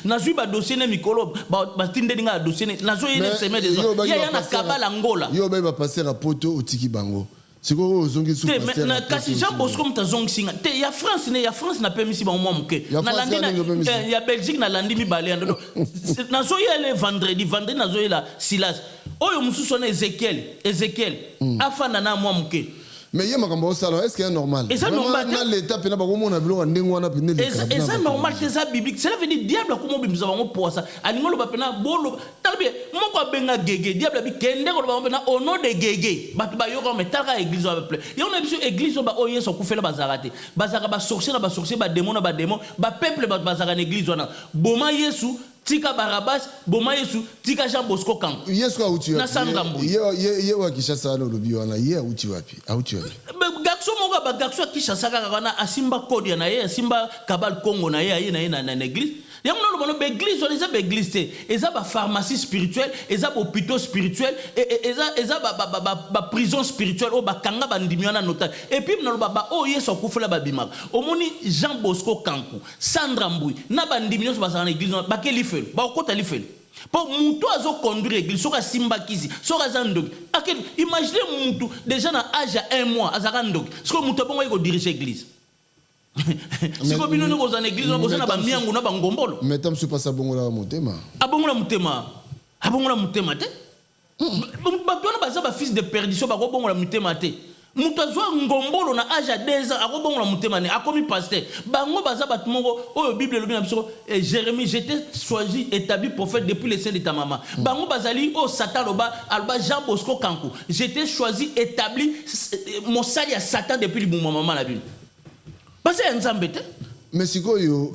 Nazwi badossier ne mikolo batindeli nga dossier ne nazoyele semaine ye aya na kabale Angola. Yo obayi bapasteur ya poto, otiki bango, sikoyo oyo ozongi su te pasteur ya kasi poto. Jean Bosco moto azongisi nga te. Ya France ne, ya France napemisi bango mwa moke. Ya France Nalandi kaka ndenge opemisi. Ya Belgique nalandi mibale ya ndodo. Nazoyela vendredi nazoyela Silas oyo mosusu wana, Ezekiel afanda na mwa moke. Mais ye makambo osala, est ce que ya normal? Eza Vraiment, normal te. Na leta mpena bakomona biloko ya ndenge wana pene. Eza normal te, eza biblique. Cela veut dire diable akoma obimisa bango poasa, alingi oloba mpena boloba. Tala bien, moko abenga gege, diable abi kende koloba bango mpena au nom de gege, bato bayoka. Me talaka église oyo plein yango na biso, église oyo baoyo Yesu akufela bazalaka te, bazalaka basorcier na basorcier, badémon na badémon, bapeuple. Bato bazalaka na église wana, boma Yesu tika Barabas, boma Yesu tika Jean Bosco Kanko. Yesu auti Na wapi? Sandra Mbuyi. Ye wa Kinshasa wana, olobi wana, ye auti wapi? Auti wapi? Garçon. Garçon moko ya bagarçon ya Kinshasa kaka wana asimba kodia na ye, asimba kabal Congo na ye, aye na ye na, na, na église. Yango naloba no baeglise wana eza baeglise te, eza bapharmacie spirituelle, eza bahôpitaux spirituel, eza, eza baprison ba, ba, ba prison spirituelle oyo bakanga bandimi wana notable. Et puis naloba baoyo Yesu akufela babimaka. Omoni Jean Bosco Kanku, Sandra Mbui na bandimi nyonso bazalaka na église wana, bake lifelo, bakokota lifelo. Mpo mutu azoconduire église, soki asimba kisi, soki aza ndoki, ake. Imagine mutu déjà na âge ya un mois azalaka ndoki, soki mutu abongo aye kodirige église. Sikoyo bino nde kozala na église wana, boza na bamiangu na bangombolo. Mais ta mosusu mpasi abongolaka motema. Abongola motema, abongola motema te. Bato wana baza bafils de perdition, bakobongola motema te. Moto azwa ngombolo na âge ya 2 ans, akobongola motema ne akomi pasteur. Bango baza bato moko oyo Bible elobi na biso, Jérémie: "J'étais choisi, établi prophète depuis le sein de ta maman." Bango bazali oyo Satan aloba, aloba Jean Bosco Kanku: "J'étais choisi, établi mosali ya Satan depuis libumu ya mama na bino." Baza ya Nzambe te. Mais sikoyo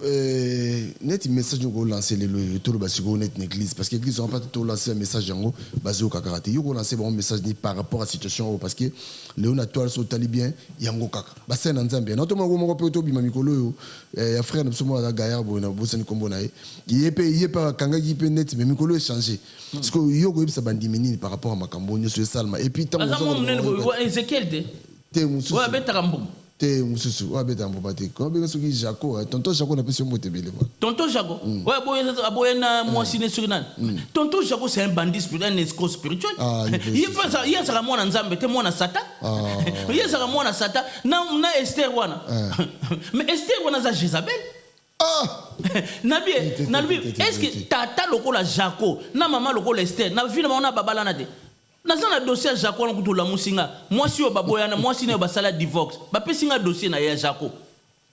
neti message oko lancer lelo oyo, toloba sikoyo neti na église, parce que église wana mpa tolancer ya message yango bazoyoka kaka te. Yo kolancer bango message ni par rapport à situation oyo? Parce que lelo na toile, so otali bien yango kaka basali na Nzambe na tomona moko mpe tobima mikolo oyo ya frère na biso moko aza gaillard boye, na bosani nkombo na ye. Ye mpe akangaki mpe neti, mais mikolo échange. Sikoyo yo koyebisa bandimi nini par rapport à makambo nyonso esalema? Et puis ntango aza mwa monene boye, Ezekiel te? Te, mosusu. Oyo abetaka mbuma? Te, mosusu oyo abetaka mbuma te. Kobenga soki Jaco, tonton Jaco, napesi yo mbote ebele. Tonton Jaco oyo aboye na mwasi ne soki nani. Tonton Jaco, c'est un bandit spirituel, un escroc spirituel. Ye mpe ye azalaka mwana Nzambe te, mwana Satan. Ye azalaka mwana Satan na Ester wana. Mais Ester wana aza Jézabel. Nabi nalobi, est ce que tata lokola Jaco na mama lokola Ester na vi na bango na babalana te? Naza na dossier ya Jaco wana. Kutu olamusi nga, mwasi oyo baboyana, mwasi na oyo basala divorce, bapesi nga dossier na ye ya Jaco.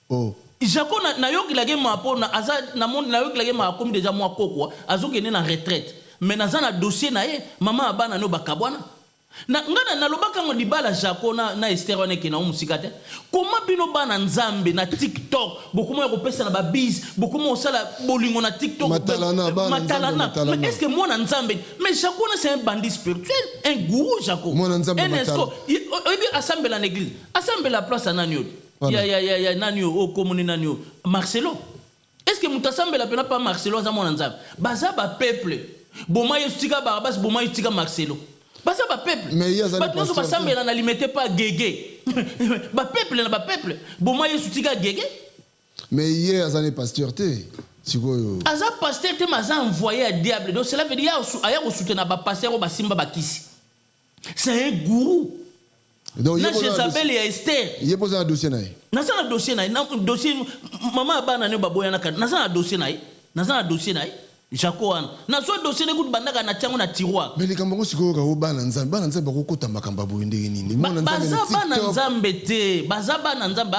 Oh. Jaco nayokelaki ma mpo aza nayokelaki ma akomi déjà mwa kokwa, azokende na retraite, mais naza na dossier na ye, mama ya bana no bakabwana. Na nga nalobaka yango, libala Jaco na Ester wana ekende yango mosika te. Koma bino bana Nzambe na TikTok, bokoma ya kopesa na babise, bokoma kosala bolingo na TikTok. Matalana. Matalana. Mais est ce que mwana Nzambe? Mais Jaco wana, c'est un bandit spirituel, un gourou, Jaco. Mwana Nzambe. Un escroc. Oyebi asambela na église, asambela place ya nani oyo, ya nani oyo okomoni, nani oyo, Marcelo. Est ce que moto asambela mpena pa Marcelo aza mwana Nzambe? Baza bapeuple boma Yesu tika Barabas, boma Yesu tika Marcelo. Baza bapeuple, bato nyonso basambela na Limete pa gege, bapeuple na bapeuple boma Yesu tika gege. Mais ye aza ne pasteur te sikoyo. Aza pasteur te, mais aza envoyé ya diable. Donc cela veut dire aya kosoutenir bapasteur oyo basimba bakisi. C'est un gourou na Jézabel ya Ester. Ye mpo aza na dossier na ye? Naza na dossier na ye, na dossier mama ya bana ne baboyanaka. Naza na dossier na ye, naza na dossier na ye Jaco wana. Nazwa dossier ne kutu bandaka na tiango na tiroir. Mais likambo yango sikoyo, kaka bana Nzambe, bana Nzambe bakokota makambo ya boye ndenge nini? Mwana Nzambe baza na bana TikTok. Nzambe te, baza bana Nzambe,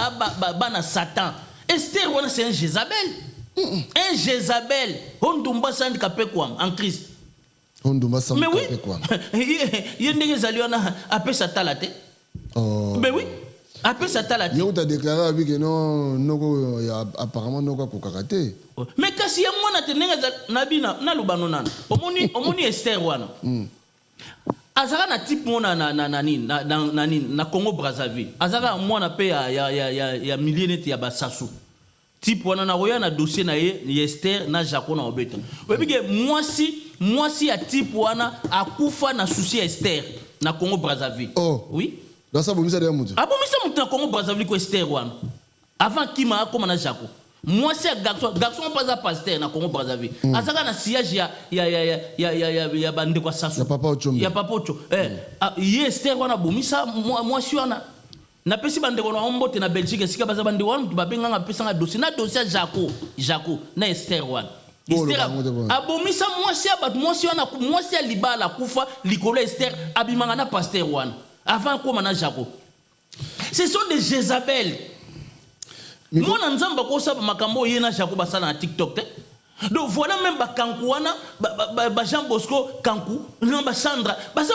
bana Satan. Ester wana, c'est un Jézabel, un Jézabel ondumba sandika pekwam en Christ. Ondumba. Mais oui. Samkapekwa. Ye ndenge ezali wana, apesa tala te. Oh. Mais oui, apesa tala te. Ye kuta déclaré abi ke non, noko apparemment noko akokaka te. Mais kasi ye mwana te ndenge ezali na bina naloba no nano. Omoni Ester wana, azalaka na type moko na nini, na nini, na Congo Brazzaville. Azalaka mwana mpe ya milieu neti ya basasu. Type wana, nakoya na dossier na ye ya Ester na Jaco na obeta. Oyebi ke mwasi ya type wana akufa na souci ya Ester na Congo Brazzaville. Oh. Oui. Donc ça bomisa deya motu. Abomisa motu na Congo Brazzaville ko. Ester wana, avant kima akóma na Jaco, mwasi ya garçon mpo aza pasteur na Congo Brazzaville, azalaka na sillage ya bandeko ya Sasu. Ya papa Ochombe. Ya papa Ocho. Ah, ye Ester wana abomisa mwasi wana. Napesi bandeko na bango mbote na Belgique esika baza. Bandeko wana moto babenganga, apesanga dossier na dossier ya Jaco na Ester wana. Bolo Ester bango te bona. abomisa mwasi ya bato, mwasi wana, mwasi ya libala akufa likolo ya Ester. Abimaka na pasteur wana avant akóma na Jaco. Ce sont des Jézabel. Mwana Nzambe akosala makambo oyo ye na Jaco basala na TikTok te. Donc voilà, même bakanku wana, ba Jean Bosco Kanku na basandra, baza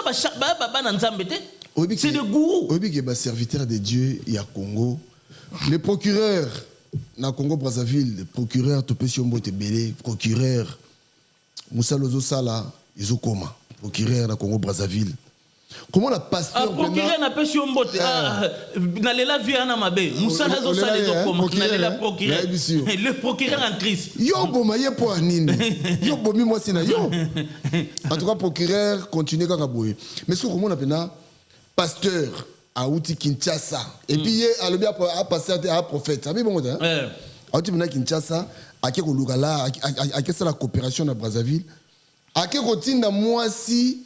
bana Nzambe te, c'est des gourous. Oyebi ke baserviteur de Dieu ya Congo, le procureur na Congo Brazzaville, procureur, topesi yo mbote ebele, procureur. Mosala ozosala ezokoma, procureur na Congo Brazzaville. Komona pasteur Ah, procureur napesi yo mbote. Ah, nalela vie ana mabe mosala azosala ezokoma nalela procureur, le procureur en crise. Yo oboma ye mpo ya nini? Yo obomi mwasi na yo. En tout cas, procureur, continue kaka boye. Mais soki okomona mpena pasteur awuti Kinshasa et puis ye alobi apasteur te, aprophète, abi bongo te, awuti mpena Kinshasa, ake koluka la, akesala coopération na Brazzaville, ake kotinda mwasi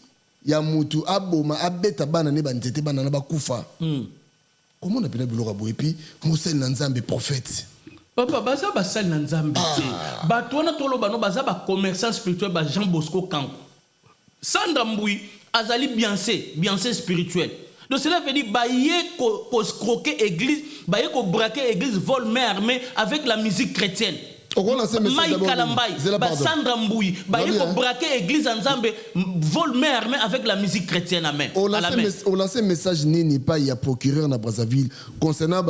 ya mutu aboma, abeta bana ne banzete, bana na bakufa. Komona mpena biloko ya boye, et puis mosali na Nzambe, prophète. Papa, baza basali na Nzambe te. Bato wana toloba no, baza bacommerçant spirituel. Ba Jean Bosco Kanko, Sandra Mbui azali Beyoncé, Beyoncé spirituel. Donc cela veut dire baye koescroquer église, baye kobraquer église, vol main armée avec la musique chrétienne. Mike Kalambai, Basandra Mbui, baye kobraquer église ya Nzambe, vol main armée avec la musique chrétienne à main. Olance message nini epai ya procureur na Brazzaville concernant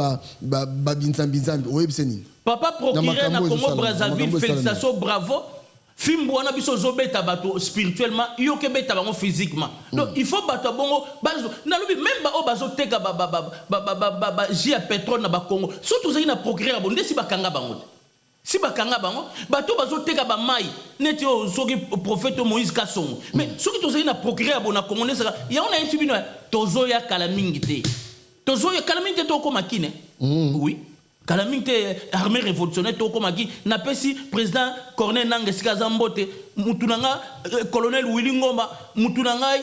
babinzambi-nzambi? Oyebise nini? Papa procureur na Congo Brazzaville, félicitations, bravo. Fimbu wana biso ozobeta bato spirituellement, yo kebeta bango physiquement. Donc il faut bato ya bongo nalobi, même baoyo bazoteka jus ya pétrole na Bakongo, so tozalaki na procureur ya bo nde si bakanga bango te, si bakanga bango. Bato bazoteka bamai neti oyo, soki prophète Moïse Kasongo, mais soki tozali na procureur ya bo na Kongo, ndesaka yango. Nayebisi bino, tozoya kala mingi te, tozoya kala mingi te, tokóma kine. Oui, kala mingi te, armée révolutionnaire tokomaki. Napesi président Corneille Nanga esika aza mbote, mutu na nga colonel Willy Ngoma, mutu na ngai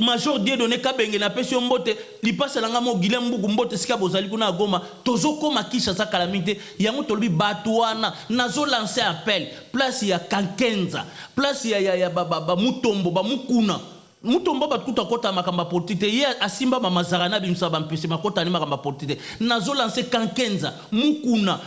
major Dieudonné Kabenge, napesi yo mbote. Lipasa na ngai mo Guilem Mbuku, mbote esika bozali kuna ya Goma. Tozokóma Kinshasa kala mingi te. Yango tolobi bato wana, nazolancer appel place ya Kankenza, place ya bamutombo, bamukuna Mutombo. Bato kutu akɔta makambo ya politike te, ye asimba bamazara na bimisa bampese, makɔta ni makambo ya politike te. Nazolancer Kankenza, Mukuna,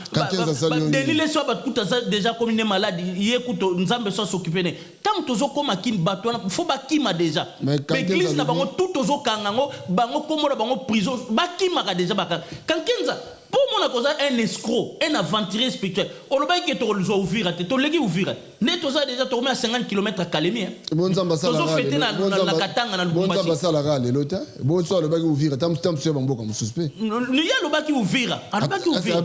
Denis Leso, bato kutu aza déjà komi ne malade, ye kutu Nzambe so as'occuper ne. Ntango tozokóma kini, bato wana faut bakima déjà. Baéglise na bango tout tozokanga yango, bango kombo na bango prison, bakimaka déjà. Bakanga Kankenza mpo omona koza un escroc, un aventurier spirituel. Olobaki ke tokozwa Uvira te, toleki Uvira nde toza déjà, tokomi ya 50 km ya Kalemi, tozofêter na Katanga, na Lubumbashi. Asalaka lelo te, boso alobaki Uvira, ta mosusu ya bamboka mosusu mpe. Ye alobaki Uvira, alobaki Uvira.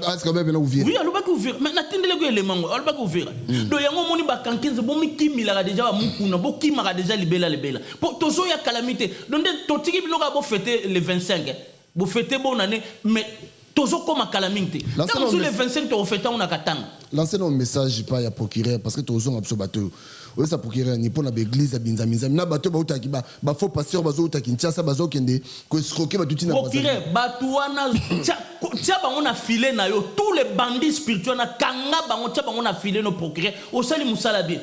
Oui, alobaki Uvira, mais natindelaki elemango, alobaki Uvira. Donc yango omoni bakankenze bomikimilaka déjà, bamukuna bokimaka déjà libela libela, po tozoya kalami te. Donc nde totiki biloko ya bofêter le 25, bofêter bonne année, mais tozokóma kala mingi te. Ntango mosusu le 25 tokofêter yango na Katanga. Lance no message pa ya procureur, parce que tozonga biso bato oyo oyesa procureur ni mpo na baéglise ya binzambi-nzambi na bato bautaki, bafaux pasteur bazouta Kinshasa, bazokende koescroquer bato ntina. Procureur, bato wana tia bango na filet na yo. Tous les bandits spirituels na kanga bango, tia bango na filet no. Procureur, osali mosala bien,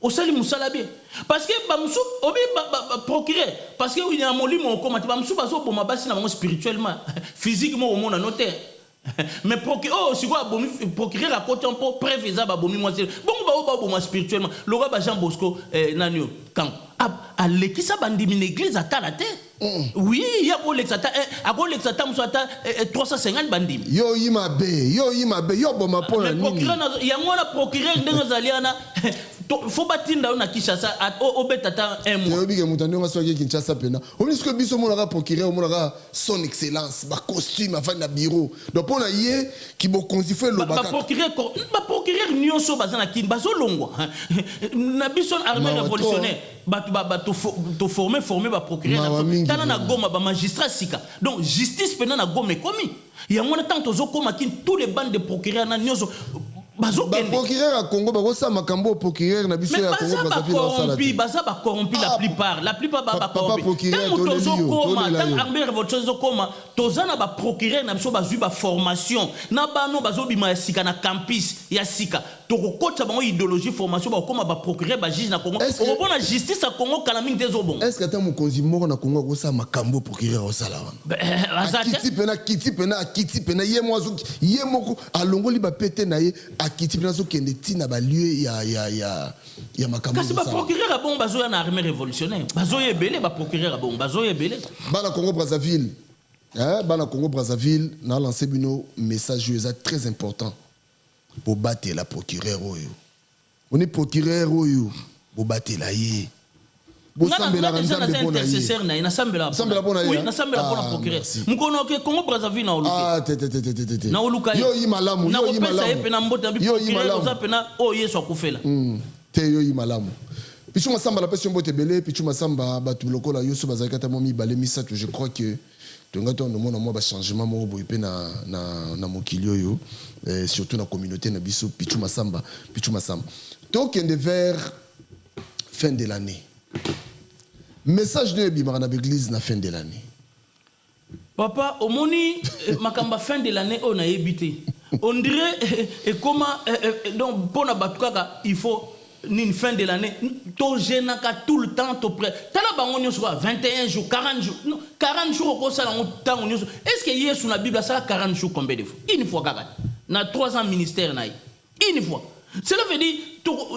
osali mosala bien, parce que bamosusu obi procureur, parce que na molimo okóma te. Bamosusu bazoboma basi na bango spirituellement, physiquement omona no te. Mais procureur oyo sikoyo abomi, procureur akoti mpo preuve eza, babomi mwasi bongo. Baoyo baboma spirituellement lokola ba Jean Bosco, nani oyo Kanko alekisa bandimi na église, atala te. Oui, ye akolekisa ata, akolekisa ata mosu ata 350 bandimi. Yo oyi mabe, yo oyi mabe, yo boma mpo na nini? Yango wana procureur ndenge ozali wana, faut batinda yo na Kinshasa, obeta ata un mois. Oyebi ke moto andenge soki Kinshasa mpena omoni soki biso omonaka procureur, omonaka son excellence, bacostume, afandi na bureau. Donc mpo na ye kibokonzi faut eloba. Baprocureur nyonso baza na Kini bazolongwa na biso armée révolutionnaire. Bato toforme, forme baprocureur. Tala na Goma, bamagistrat sika. Donc justice mpena na Goma ekomi. Yango wana ntango tozokóma Kini, tous les bandes de procureur na nyonso bazokende. Baprocureur ya Congo bakosala makambo oyo procureur na biso ya Congo. Baza baza bacorrompu, la plupart, la plupart ba bacorrompu. Ntango tozokóma, ntango armée révolution ezokóma, toza na baprocureur na biso bazwi baformation na bano bazobima ya sika na campus ya sika. Tokokotisa bango idéologie, formation, bakokóma baprocureur, bajuge na Congo. Okobona justice ya Congo kala mingi te ezobonga. Est ce que ata mokonzi moko na Congo akosala makambo procureur osala wana? Akiti pena, akiti pena, akiti pena ye mo, ye moko alongoli bapete na ye, akiti pena, azokende ntina balieu ya makambo. Kasi baprocureur ya bongo bazoya na armée révolutionnaire, bazoya ebele. Baprocureur ya bongo bazoya ebele. Bana Congo Brazzaville, bana Congo Brazzaville, na lancé bino message oyo eza très important. Bobatela procureur oyo, oni procureur oyo, bobatela ye. Bosambelaka Nzambe mpo na ye. Intercesseur na ye, nasambelaka Osambela mpo na ye, Oui, hein? nasambela mpo na Ah, procureur. merci. Mokolo oke Congo Brazzaville na oluka. Ah, te te te te te te te. Na oluka ye. Yo yi malamu, yo yi Nakopesa ye malamu. mpe na mbote na bi Yo yi procureur malamu. oza mpe na oyo Yesu akufela. Te, yo yi malamu. Pichu Masamba, napesi yo mbote ebele. Pichu Masamba, bato lokola yo so bazalaki ata mwa mibale, misato, je crois que tonga to nomona mwa bachangement moko boye mpe na mokili oyo, surtout na communauté na biso. Pichu Masamba, Pichu Masamba, tokende vers fin de l'année. Message nde ebimaka na baeglise na fin de l'année? Papa, omoni makambo ya fin de l'année oyo, nayebi te, on dirait ekoma donc mpona bato kaka il faut nini, fin de l'année togenaka tout le temps, topré tala bango nyonso kaka 21 jours, 40 jours. Non, 40 jours okosala yango ntango nyonso. Est ce que Yesu na Bible asala 40 jours combien de fois? Une fois kaka na 3 ans ministère na ye, une fois. Cela veut dire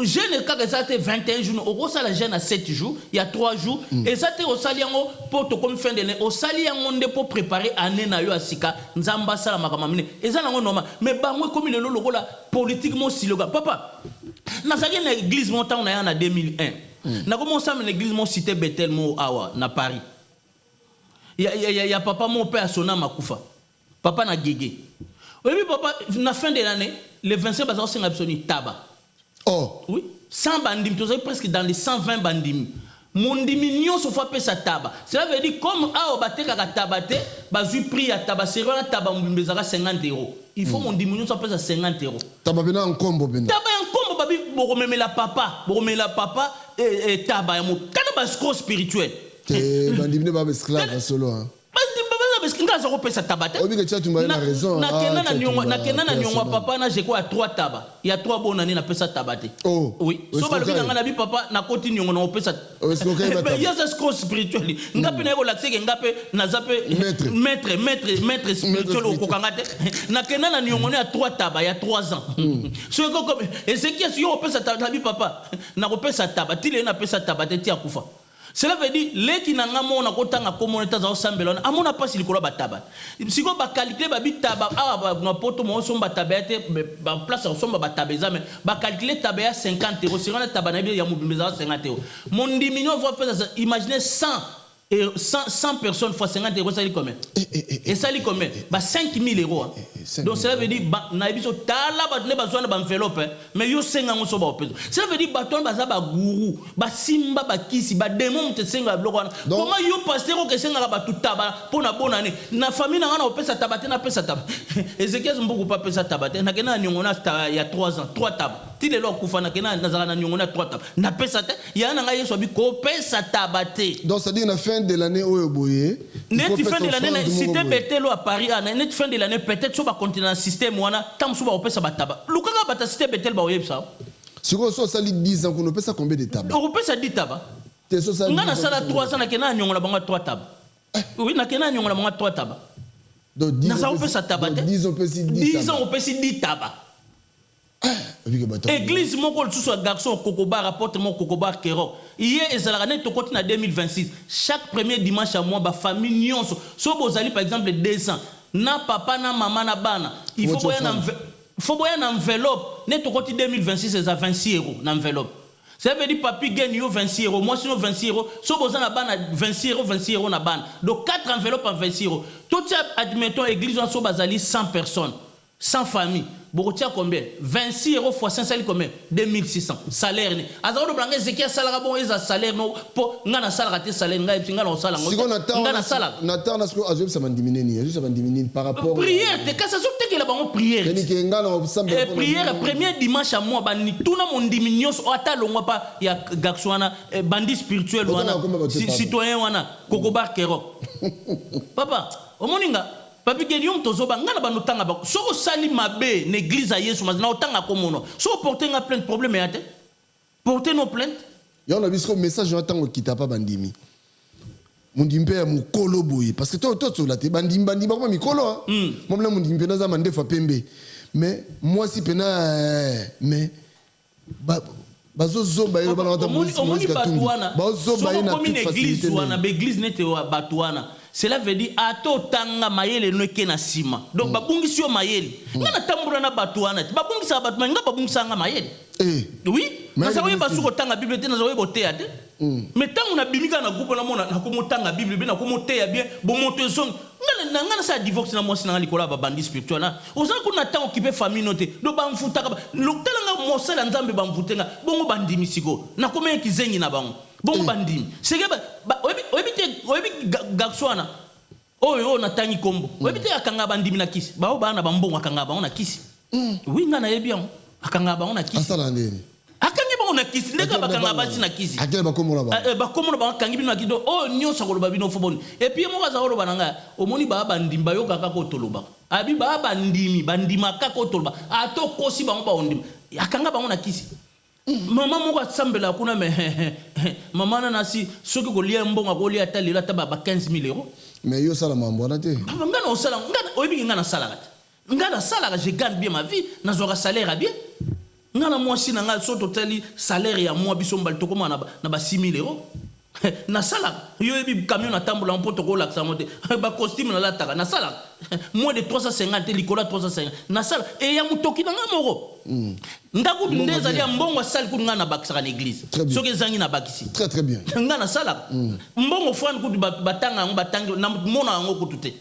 jeûne kaka eza te 21 jours, okosala jeûne à 7 jours, il y a 3 jours. Eza te osali yango mpo tokomi fin de l'année, osali yango nde mpo préparer année na yo ya sika, Nzambe asala makambo minene. Eza nango normal, mais bango ekomi lelo lokola politique mo siloga. Papa, nazalaki na église mo ntango naya na 2001, nakomi osala na église mo Cité Betel mo awa na Paris, ya papa mo mpe asona makufa, papa na Gege. Oyebi papa, na fin de l'année, le 25, baza kosenga biso ni taba. Oh. Oui, 100 bandimi, tozali presque dans les 120 bandimi. Mondimi nyonso faut apesa taba. Cela veut dire, comme awa batekaka taba te, bazwi prix ya taba seri wana, taba mobimba ezalaka 50 euros. Il faut mondimi nyonso apesa 50 euros. Taba mpena ya nkombo mpena? Taba ya nkombo. Babi bokomemela papa, bokomemela papa taba ya mo tala, baescroc spirituel. Te, bandimi nde baba esclave ya solo, hein. Nga aza kopesa taba te. Oyebi ke Tia Tumba ye na raison. Nakenda Ah, na niongo, Tia Tumba, nakenda na pe niongo ya asona. papa na jeko ya 3 taba ya 3 bonane, napesa taba te. Oh. Oui, so balobi na nga, nabi papa, nakoti niongo na kopesa. Escroquer ye bataba. Ye aza escroc spirituel. Nga mpe naye kolakisa ke nga mpe naza mpe maître, maître, maître spirituel, okokanga te. Nakenda na niongo no ya 3 taba ya 3 ans. Soki koko Ezekias, yo kopesa taba, nabi papa, nakopesa taba ti lelo, napesa taba te ti akufa. Cela veut dire leki na nga moko nakotanga komona ete aza kosambela wana, amona mpasi likolo ya bataba. Sikoyo bacalculer, babi taba awa na poto mo osomba taba ya te, baplace ya kosomba bataba eza, mais bacalculer taba ya 50 euros. Sikoyo na taba na yebi ya mobimba ezala 50 euros. Mondimi nyonso apesa, imagine 100 et 100, 100 personnes fois 50 euros, esali combien? Esali combien? Ba 5000 euros, hein. Donc cela veut dire na biso tala bato nde bazwa na baenveloppe, hein. Mais yo senga yango so baopesa. Cela veut dire bato wana baza baguru, basimba bakisi, badémon, moto esengaka biloko wana. Comment yo pasteur oke esengaka bato taba mpo na bonne année? Na famille na nga na opesa taba te, napesa taba. Ezekias Mbuku mpe apesa taba te. Nakenda na niongo na ya 3 ans, 3 taba, ti lelo akufa. Nakenda, nazalaka na niongo na 3 taba, napesa te. Ya na ngai Yesu abi kopesa taba te. Donc c'est-à-dire na fin de l'année oyo boye, il faut Neti fin pesa de l'année na offrande moko Cité boye. Betelo à Paris, ah, neti fin de l'année peut-être so bacontinue na système wana, ntango mosusu bakopesa bataba. Lukaka bata Cité Betel, baoyebisa. Sikoyo so osali 10 ans kuna, opesa combien de taba? Okopesa 10 taba. Te, so osali Nga 10 ans, nasala opesa 3 ans, nakenda na niongo na bango ya 3 taba. Oui, nakenda na niongo na bango ya 3 taba. Donc 10 Naza ans kopesa taba te. donc 10 ans opesi 10 10 taba. ans opesi 10 taba. Oyebi ke bato Église moko lisusu ya garçon Kokobar, apôtre moko Kokobar Kerok, ye ezalaka neti tokoti na 2026, chaque premier dimanche ya mois, bafamille nyonso, so bozali par exemple 200 na papa na mama na bana, il faut Faut boya na offrande. faut boya na enveloppe. Neti tokoti 2026, eza 26 euros na enveloppe. Ça veut dire papi gagne yo 26 euros, moi sinon 26 euros, so boza na bana 26 euros, 26 euros na bana. Donc 4 enveloppes en 26 euros. Totia, admettons église wana so bazali 100 personnes, 100 familles, bokotia combien? 26 euros fois 5 esali combien? 2600. Salaire ne aza koloba nga Ezekiel asalaka bongo, eza salaire no, mpo nga nasalaka te. Salaire ngai nga na kosala yango Sikoyo te. na temps Nga wana, nasalaka na temps wana sikoyo azoyebisa bandimi nini? Azoyebisa bandimi nini par rapport Prière te, kasi azotekela bango prière. Yani ke nga na osambela mpona Prière bino. premier dimanche ya mois, tuna mondimi nyonso oyo ata alongwa pa ya garçon wana, bandi spirituel Otanga wana, komba bato pardon. Citoyen wana Kokobar Kerok. Papa, omoni nga papi geni yo moto ozoba nga na bando otanga bango. Soki osali mabe na église ya Yesu na otanga komono, soki oporte nga plainte, problème ya te, porte no plainte. Yango na biso message wana, ntango okita pa bandimi, mondimi mpe ya mokolo boye, parce que totsola te, bandimi, bandimi bakoma mikolo, mwa mona mondimi mpena aza mandefu ya pembe, mais mwasi mpena mais bazozoba ye bana wata. Omoni bato wana, Bazozoba ye na soki okomi toute na église facilité. wana, baeglise nete wa bato wana, cela veut dire ata otanga, mayele no eke na nsima. Donc babungisi yo mayele. Nga natambola na bato wana te, babungisaka bato, mais nga babungisaka nga mayele. Oui, naza koyeba soki otanga Bible te, naza koyeba oteya te. Mais ntango nabimi kaka na groupe, namona nakomotanga Bible bien, nakomoteya bien, bomoto ezongi. Nga na nga nasala divorce na mwasi na nga likolo ya babandi spirituel. Na ozala kuna ntango okipe famille no te. Do bamfutaka tala nga mosala ya Nzambe, bamfute nga bongo. Bandimi sikoyo nakomi kizengi na bango bongo. Bandimi seke oyebi te, oyebi garçon wana oyo oyo natangi kombo, oyebi te, akangaka bandimi na kisi. Bao baa na bambongo, akangaka bango na kisi. Oui, nga nayebi yango, akangaka bango na kisi. Asala ndeni? Akangi bango na kisi ndenge bakangaka basi na kisi. Akele bakombo na bango? Bakombo na bango, akangi bino na kisi. Donc oyo nyonso akoloba bino fo boni. Et puis ye moko aza koloba na ngai, omoni, baa bandimi, bayoka kaka oyo tolobaka. Abi baa bandimi, bandima kaka oyo toloba. Ata okosi bango, baondima. Akanga bango na kisi. Mama moko asambelaka kuna, me mama wana nasi soki kolia mbongo, akolia ata lelo ata ba 15 000 euros. Mais yo osala mambo wana te. Papa, nga na osala, nga oyebiki, nga nasalaka te. Nga nasalaka, je gagne bien ma vie, nazwaka salaire ya bien. Nga na mwasi na nga, so totali salaire ya mwa biso mbali, tokóma na ba 6 000 euros. Nasalaka, yo oyebi camion natambola mpo tokolakisa yango te, bacostume nalataka. Nasalaka moins de 350 te, likolo ya 350 nasala eya motoki na nga moko. Nga kutu nde ezali ya mbongo asali kutu, nga nabakisaka na église. Soki ezangi, nabakisi. Très très bien. Nga nasalaka mbongo frane kutu, batanga yango, batangi namona yango kutu te.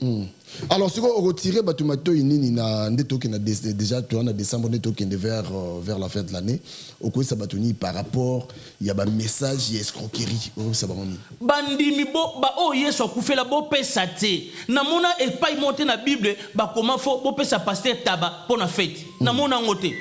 Alors sikoyo okotire bato matoi nini na nde tokende déjà, toza na décembre, nde tokende vers la fin de l'année? Okoyesa bato nini par rapport ya bamessage ya escroquerie? Okoyesa bango nini? Bandimi bo ba oyo Yesu akufela, bopesa te. Namona epai moko te na Bible bakoma fo bopesa pasteur taba mpo na fête. Namona yango te.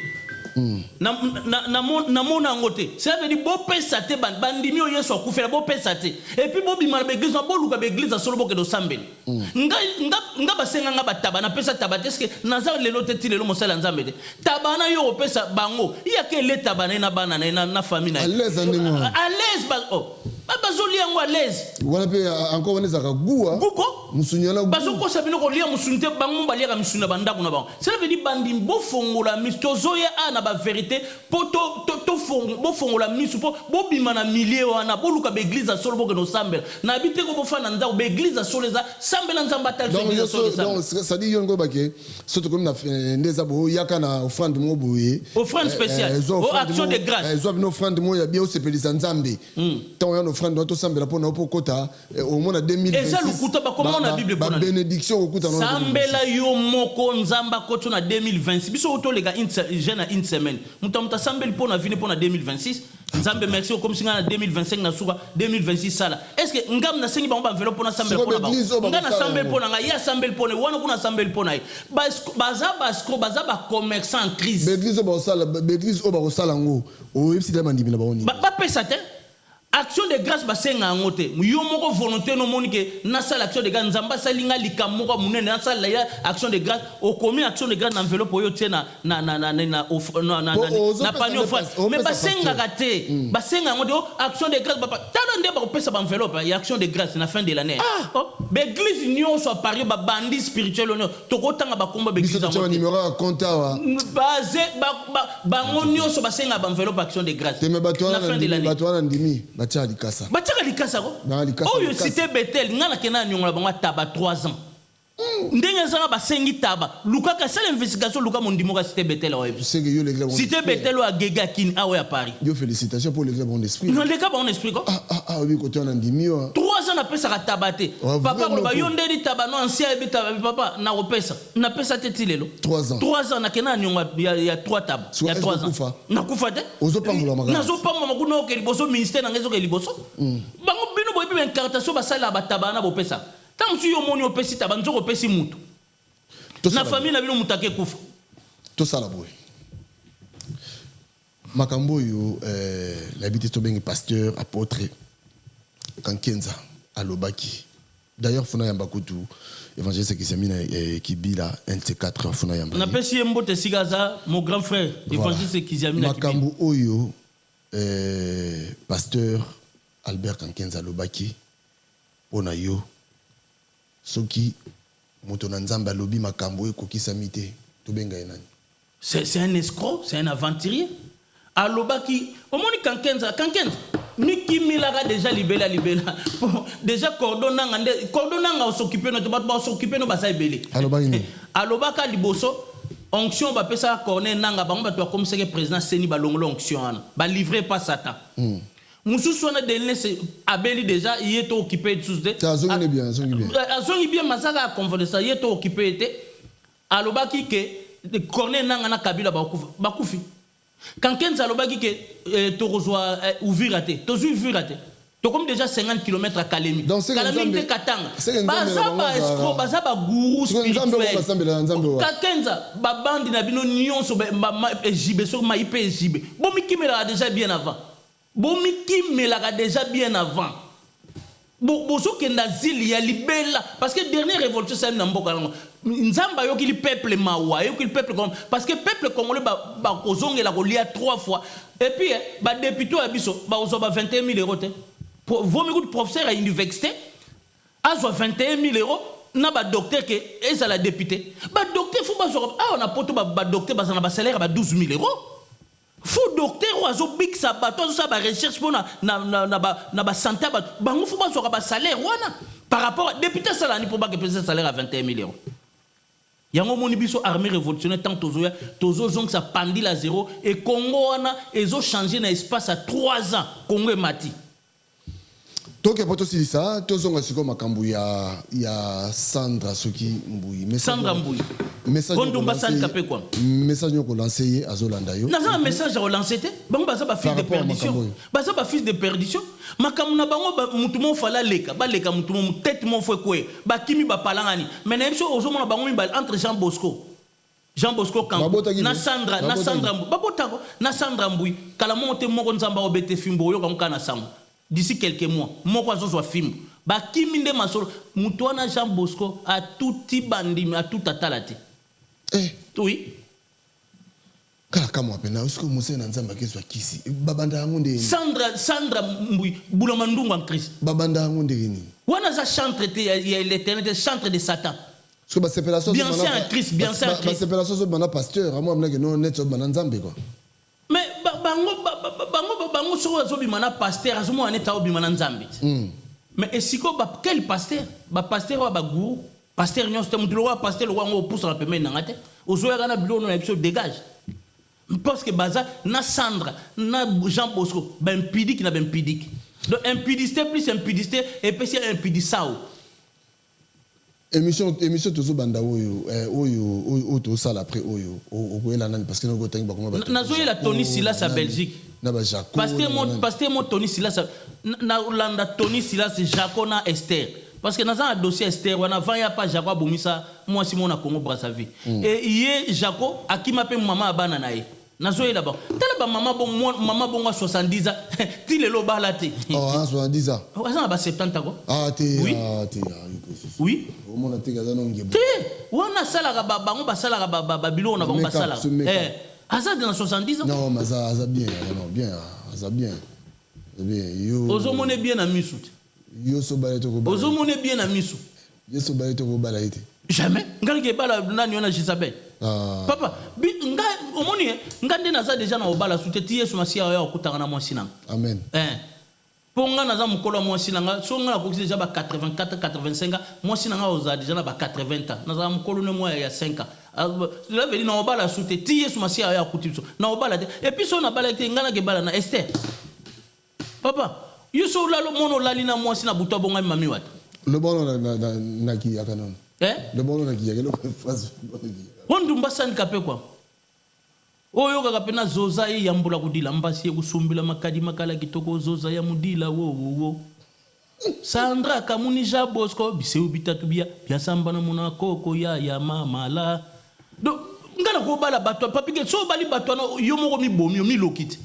Namona yango te. Cela veut dire bopesa te. Bandimi oyo Yesu akufela, bopesa te. Et puis bobima na baeglise, boluka baeglise ya solo, bokende osambela. Nga basenga nga bataba, napesa taba te. Eske naza lelo te, ti lelo mosali ya Nzambe te. Taba na yo kopesa bango, yaka ele taba na ye na bana na ye na famille na ye. À l'aise na ndenge wana. À l'aise, oh. Bazolia yango à l'aise. Wana mpe encore wana ezalaka guwa. Guko. Mosuni wana. Bazokosa bino kolia mosuni te, bango baliaka misuni na bandako na bango. Cela veut dire, bandimi, bofongola miso. Tozoya a na bavérité mpo bofongola miso, mpo bobima na milieu wana, boluka baeglise ya solo, bokende osambela. Nayebi te ko bofanda na ndako. Baeglise ya solo eza sambela Nzambe, atalisa Donc église yo ya solo esambela. Donc c'est-à-dire yo ngo bake so tokomi na nde eza boye, oyaka na offrande moko boye. Offrande spéciale. Ezwa Oh, offrande action de grâce. Ezwa bino offrande moko ya bien, osepelisa Nzambe. Ntango oya na offrande wana, tosambela mpona yo mpo okota omona 2026. Eza lokuta, bakoma na Bible mpona nini? Babénédiction okuta na Sambela yo moko, Nzambe akoti na 2026. Biso oyo toleka jeûne na une semaine, moto ya moto asambeli mpo na vini mpo na 2026. Nzambe merci, okomisi ngai na 2025, na suka 2026 sala. Est ce que ngam nasengi bango baenveloppe mpo nasambela Sikoyo mpo na bango? baeglise oyo Nga bakosala nasambeli yango. mpo na ngai, ye asambeli mpo na ye wana, kuna asambeli mpo na ye. Baza bascro, baza bacommerçant en crise. Baeglise oyo bakosala yango, oyebisi te bandimi na bango nini? Bapesa te. Action de grâce basenga yango te. Yo moko volonté nomoni ke nasala action de grâce, Nzambe asali nga likambo moko ya monene, nasala ya action de grâce. Okomi action de grâce na enveloppe oyo otie na na na na na na of- na na Po na ozopesa na panier nde offrande. Mais opesa basengaka te, basenga yango te. Oh, action de grâce, papa, tala nde bakopesa baenveloppe ya action de grâce na fin de l'année. Oh, baeglise nyonso ya Paris, babandi spirituel oyo nyonso, tokotanga bakombo Biso baeglise totia yango te. banimero ya compte awa. Baze bango nyonso basengaka baenveloppe action de grâce Te, me bato na wana fin de ndimi, l'année. bato wana ndimi batiaka likasa. Batiaka likasa ko. Baka likasa, Oyo likasa. Cité Betel, nga nakenda na niongola bango ataba 3 ans. Ndenge ezanga, basengi taba, lukaka, sala investigation, luka mondimo ka Cité Betel oyo. Seke yo l'église bon Cité esprit. Betel oyo agege akini awa ya Paris. Yo, félicitation pour l'église bon esprit. Naleka bango na esprit ko. Ah ah ah, oyebi kote wana, ndimi yo. 3 ans napesaka taba te. Ah, Papa vraiment koloba ko. yo ndeni taba no ancien ayebi taba. Papa, nakopesa, napesa te ti lelo. 3 ans. 3 ans nakenda na niongo ya 3 taba. Sikoyo, Ya est-ce 3 ans. okufa? Nakufa te. Ozopambola makasi. Nazopambola kuna, oke liboso, ministère na ngai ezoke liboso. Bango bino boyebi baincartation basalaka bataba wana bopesa. Ntango mosusu yo omoni opesi taba, nzoko opesi mutu na famille na bino, moto ake kufa. Tosala boye, makambo oyo nayebi te, tobengi pasteur apôtre Kankenza alobaki. D'ailleurs funa yamba kutu évangéliste Kisamina Kibila NC4, funa yamba ye. Napesi ye mbote esika aza, mon grand frère. Voilà. Évangéliste Kiziamina Kibila. Makambo oyo pasteur Albert Kankenza alobaki mpo na yo, soki moto na Nzambe alobi makambo oyo ekokisami te, tobenga ye nani? C'est un escroc, c'est un aventurier. Alobaki, omoni Kankenza, Kankenza mikimilaka déjà libela libela. Bon, déjà cordon nanga nde cordon nanga os'occupe no te, bato bas'occupe no baza ebele. Alobaki nini? Alobaka liboso, onction bapesaka Corneille Nanga, bango bato bakomisaki président seni, balongola onction wana, balivre pa Satan. Mosusu wana Denis abeli dejà, ye to occupe ye lisusu te. Te, azongi ne bien, azongi bien. Azongi bien, mais aza kaka convalescent, ye to occupe ye te. Alobaki ke Corneille Nanga na Kabila bakokufa, bakufi. Kankenza alobaki ke eh, tokozwa eh, Uvira te, tozwi Uvira te. Tokomi dejà 50 km ya Kalemi. Donc, seke Kala mingi Nzambe- te Katanga. seke Nzambe na Baza bango ba azalaka- escroc, baza ba gourou Sikoyo Nzambe oyo spirituel. basambela na Nzambe wapi? Kakenza ba bandi na bino nyonso ba, ba, ma, ejibe soki mayi pe ejibe. Bomikimelaka dejà bien avant. Bomikimelaka dejà bien avant. Bo, bozokende asile ya libela parce que dernière révolution esalemi na mboka nango Nzambe ayokili peuple mawa, ayokili peuple congolais parce que peuple congolais ba bakozongela kolia trois fois et puis eh, ba députés ya biso bakozwa ba 21 000 euros te. Vomi kutu professeur ya université azwa 21 000 euros na ba docteur ke ezala député. Ba docteur faut bazwa awa na poto ba, ba docteur bazala na ba salaire ya ba 12 000 euros. Faux docteur oyo azobikisa bato, azosala ba recherche mpo na, na, na, na, ba, na ba sante ya bato, bango fo bazwaka ba salaire wana par rapport à député asala nini mpo bakepesa salaire ya 21 000 euros. Yango omoni biso armée révolutionnaire tant tozoya tozozongisa pendule à zéro et Congo wana ezo changer na espace ya 3 ans Congo emati. Toke po tosilisa tozonga sikoyo makambo ya ya Sandra soki Mbuyi. Message Sandra Mbuyi. Message Ondumba Sandra pe quoi. Message nyoko lancer ye azolanda yo. Naza na message ya kolancer te. Bango baza ba fils de perdition. Baza ba fils de perdition. Makambo na bango ba, mutu moko fallait aleka, baleka mutu moko tete moko fo ekweya. Bakimi bapalangani. Mais na biso ozomona bango mibale entre Jean Bosco. Jean Bosco Kanku na Sandra na Sandra Mbuyi babotako na Sandra Mbuyi kala moko te moko Nzambe akobete fimbu oyoka ngo kaka na sango d'ici quelques mois moko azozwa fimbu bakimi nde masolo mutu wana Jean Bosco atuti bandimi atuta tala te eh. Oui. Kala kamwa pena osiko mosali na Nzambe akezwa kisi babanda yango ndenge nini? Sandra Sandra Mbuyi bulama ndungu en Christ. Babanda yango ndenge nini? Wana aza chantre te ya, ya l'eternel te chantre de Satan. Soki basepela so Biancé en Christ, Biancé en Christ. Basepela so bana pasteur, amwa mnake no net so bana Nzambe quoi. Mais ba, bango ba, ba, bango bango soko azobima na pasteur azomona neti aobima na Nzambe. Mais esiko ba quel pasteur? Ba pasteur wa ba gourou. Pasteur nyonso te mutu lokola pasteur lokola yango opusana pembeni na nga te. Ozoyaka na biloko na biso dégage. Parce que baza na Sandra na Jean Bosco ba impudique na ba impudique. Donc impudicité plus impudicité epesi impudisao. Émission émission tozo banda oyo eh, oyo oyo tozosala après oyo okoyela nani parce que nakoki otangi bakoma bato Nazoyela Tony Silas ya Belgique. Na ba Jaco. Pasteur mo pasteur mo Tony Silas na landa Tony Silas Jaco na Esther. Parce que naza na dossier Esther wana avant ya pa Jaco abomisa mwasi mo na Congo Brazzaville. Et ye Jaco akima pe mama ya bana na ye. Nazoyela bango. Tala ba mama bon mama bongo 70 ans ti lelo bala te. Oh, ah, 70 ans. Oh, aza na ba 70 ans. Ah te, oui. Ah te. Ah, oui. Omona te kaza no ngembo. Te, wana asalaka ba bango basalaka ba ba, ba biloko na bango basalaka. Eh, aza na 70 ans. Non, mais aza aza bien, non, bien, aza bien. Aza bien. Yo. Ozomona bien na misu te. Yo so bala to ko bala. Ozomona bien na misu. Yo so bala to ko bala ete. Jamais. Ngai ke bala nani wana Jezabel. Ah. Papa, bi nga omoni eh, nga nde naza deja na obala sute ti Yesu Masiya oya okutaka na mwasi nanga. Amen. Eh. Po nga naza mokolo ya mwasi nanga, so nga nakokisi deja ba 84, 85 ans, mwasi nanga ozala deja na ba 80 ans. Nazala mokolo ne mwa ya 5 ans. Ah, cela veut dire na obala sute ti Yesu Masiya oya akuti biso. Na obala te. Et puis so na bala te nga na ke bala na Esther. Papa, yo so olalo mona olali na mwasi na butu abongami mami wata. Lobono na na na na kiyaka nono. Eh? Lobono na kiyaka eloko phrase lobono kiyaka. Ondumba sani kape kwa. Oyokaka pe na zoza ye yambola kudila mbasi ye kusumbila makadi makala kitoko zoza ya mudila wo wo wo. Sandra kamuni ja Bosco biseu bitatu bia biasamba na muna koko ya ya mama la. Donc nga na kobala bato papi ke so obali bato wana yo moko mibomi omiloki te.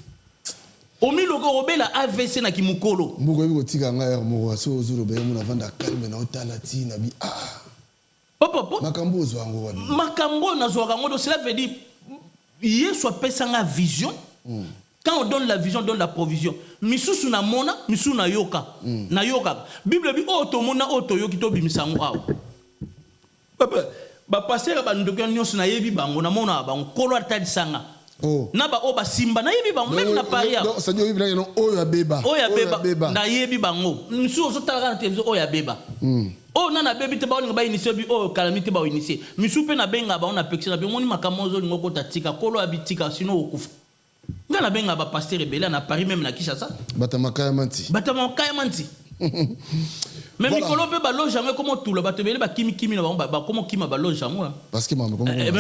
Omiloki okobela AVC na kimukolo. Mbuka oyebi kotika nga heure moko soki ozoloba ye mona vanda calme na otala ti na bi ah. Papa po makambo ozwa yango wapi? Makambo oyo nazwaka yango donc cela veut dire Yesu apesa nga vision. Quand on donne la vision, on donne la provision. Misusu na mona, misusu na yoka. Na yokaka. Bible elobi oyo tomona, oyo toyoki tobimisa yango awa. Papa, ba pasteur ya ba ndoki wana nionso nayebi bango, namonaka bango. Nkolo atalisa nga. Oh. Na ba oyo basimba, nayebi bango meme na Paris awa. Donc, c'est-à-dire oyebi nani oyo abeba. Oyo abeba, nayebi bango. Misusu ozotala kaka na television oyo abeba. Oyo nani abebi te baolinga ba initier bi oyo kalami te ba initier. Misusu pe nabengaka bango napekisi na bi omoni makambo ozolinga okota tika, Nkolo abi tika sinon okokufa. Nga nabenga ba pasteur ebele na Paris meme na Kinshasa. Bato ya makaya manti. Bato ya makaya manti. Mais voilà. Mikolo mpe baloge yango ekoma otula bato ebele bakimikimi na bango bakoma okima baloge yango. Parce que mama eh, eh,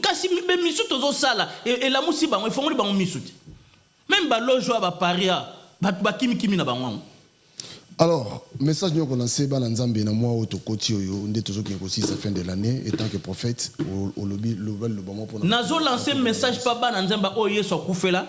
kasi misu tozosala elamusi bango efongoli bango misu te. Meme baloge oyo baparia bato bakimikimi na bango yango. Alors, message nini okolanse bana Nzambe na mwa oyo tokoti oyo nde tozokende kosilisa fin de l'année et tant que prophète olobi loba liloba moko pona Nazo lancer message pa bana Nzambe oyo Yesu akufela.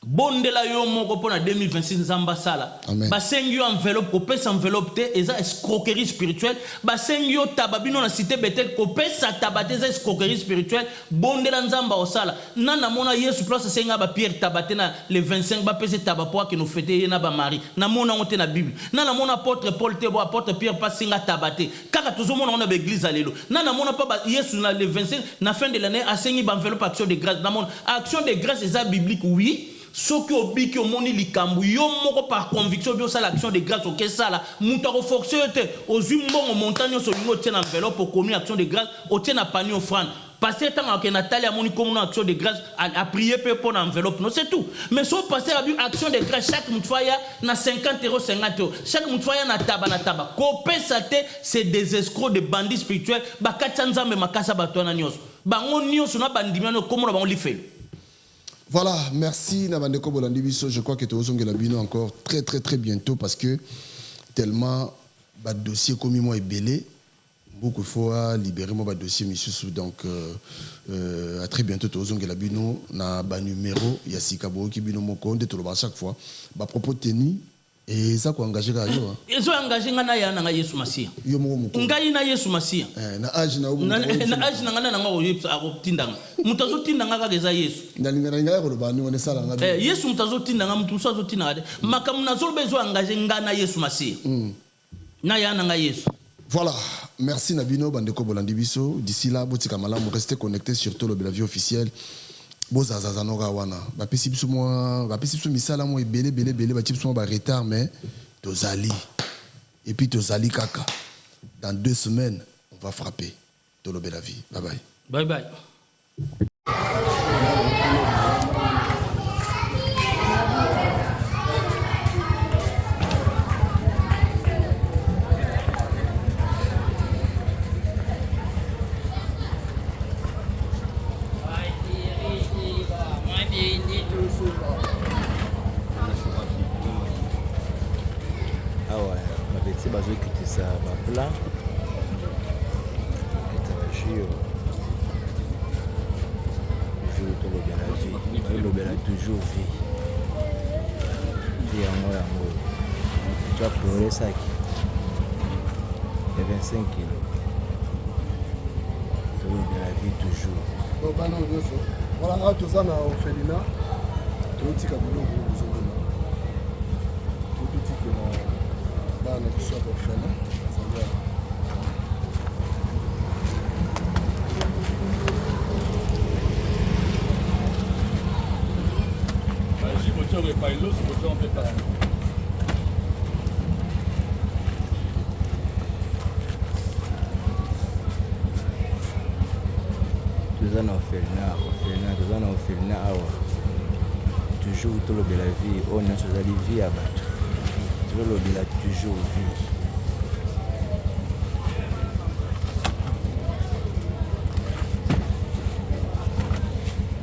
Bondela yo moko pona 2026 Nzambe asala. Basengi yo enveloppe kopesa enveloppe te eza escroquerie spirituelle. Basengi yo taba bino na cité Bethel kopesa taba te eza escroquerie spirituelle. Bondela Nzambe akosala. Nani amona Yesu place asenga ba Pierre taba te na le 25 ba pesa ye taba po akende ofete ye na ba Marie? Na mona yango te na bible. Nani amona apotre Paul te bo apotre Pierre pe asenga taba te? Kaka tozo mona yango na ba eglise ya lelo. Nani amona pa ba Yesu na le 25 na fin de l'annee asengi ba enveloppe action de grace? Na mona action de grace eza biblique oui. Soki obiki omoni likambu yo moko par conviction obi osala action de grace oke sala mutu ako force yo te ozui mbongo montant nionso olingi otie na enveloppe okomi action de grace otie na panier offrande pasteur tango akende atali amoni kombo no action de grace a prier pe pona enveloppe no c'est tout mais soki pasteur abi action de grace chaque mutu faut aya na 50 euros 50 euros chaque mutu faut aya na taba na taba kopesa te c'est des escrocs des bandits spirituels bakatisa nzambe makasi ya batu wana nionso bango nionso na bandimi wana kombo na bango lifelo. Voilà, merci na bandeko bolandi biso. Je crois que tozongela bino encore très très très bientôt parce que tellement ba dossiers komi moi ebele. Beaucoup faut libérer moi ba dossiers misusu donc euh, euh, à très bientôt tozongela bino na ba numéro ya sika boyoki bino moko nde toloba chaque fois ba propos tenus Eza ko engager kaka yo hein. Ezo engager nga na ya na nga Yesu Masiya. Yo moko mukolo. Ngai na Yesu Masiya. Eh, na age na yo Na, na age na nga nani yango akoyebisa akotinda nga. Mutu azotinda nga kaka eza Yesu. Nalinga nalinga ya koloba ndenge wana esala nga bien. Eh, Yesu mutu azotinda nga, mutu mosusu azotinda nga te. Makambo nazoloba ezo engager nga na Yesu Masiya. Na ya na nga Yesu. Voilà, merci na bino bandeko bolandi biso. D'ici là, botika malamu, restez connectés sur Tolobela Vie officielle. Bozazaza no kaka wana. Bapesi biso mwa bapesi biso misala mwa ebele ebele ebele, batie biso mwa ba retard mais tozali. Et puis tozali kaka. Dans deux semaines, on va frapper. Tolobela Vie. Bye bye. Bye bye. Awa bapeti bazokitisa baplat ekita bajus toujours tolobela vie tolobela toujours vie vie yango yango twa plore saki ya 25 kilo tolobela vie toujours bana oyo nyonso voilà awa toza na orphelinat totika biloko ozomona totikela bana biso ya orphelin bazali awa Toza na orphelinat, orphelinat, toza na orphelinat awa. Toujours tolobela vie, oyo nyonso ezali vie ya bato. Tolobela toujours vie.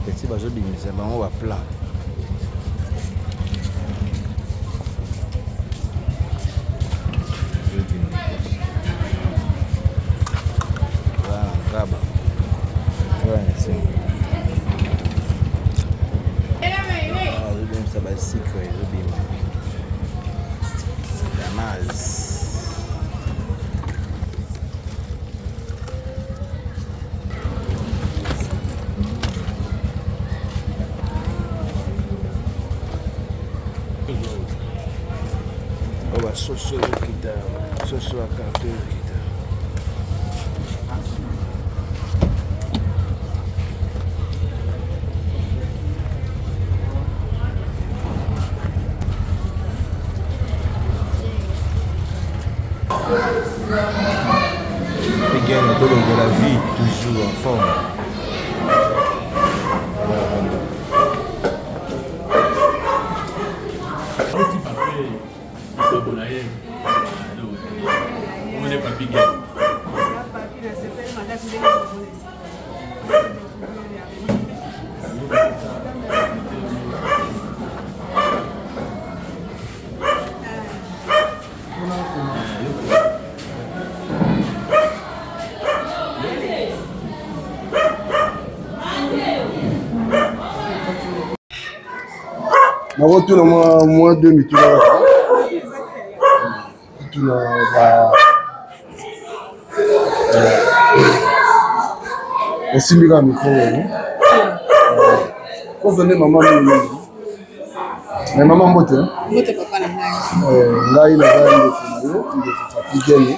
Petit bazobimisa bango ba plat. Azobimisa basikre ezobima damas oyo basoso ezokita soso ya karto ezokita Again, tolongola vie toujours en forme. Nakotuna mwa mwa deux mituna kaka. Tuna ba osimbi kaka micro oyo. Kozo nde mama mingi mingi. Mais mama mbote. Mbote papa na ngai. Eh, ngai naza ndeko na yo, ndeko Papi Gene.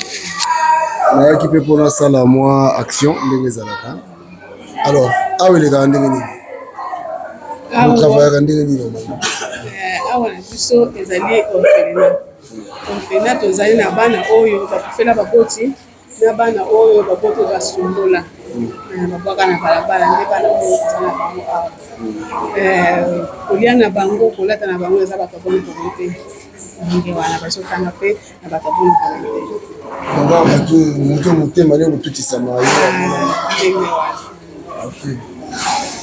Nayaki mpe mpo nasala mwa action ndenge ezalaka. Alors, awa elekaka ndenge nini? Botravayaka ndenge nini normalement? Eh, awa na biso ezali orphelinat. Orphelinat tozali na bana oyo bakufela baboti na bana oyo baboti basundola eh, babwaka na balabala nde bana oyo toza na bango awa. Eh, kolia na bango kolata na bango eza bato ya bonne volonté ndenge wana bazotanga mpe na bato ya bonne volonté. Donc awa bato moto motema nde kotutisama ye. Ndenge wana. Ok.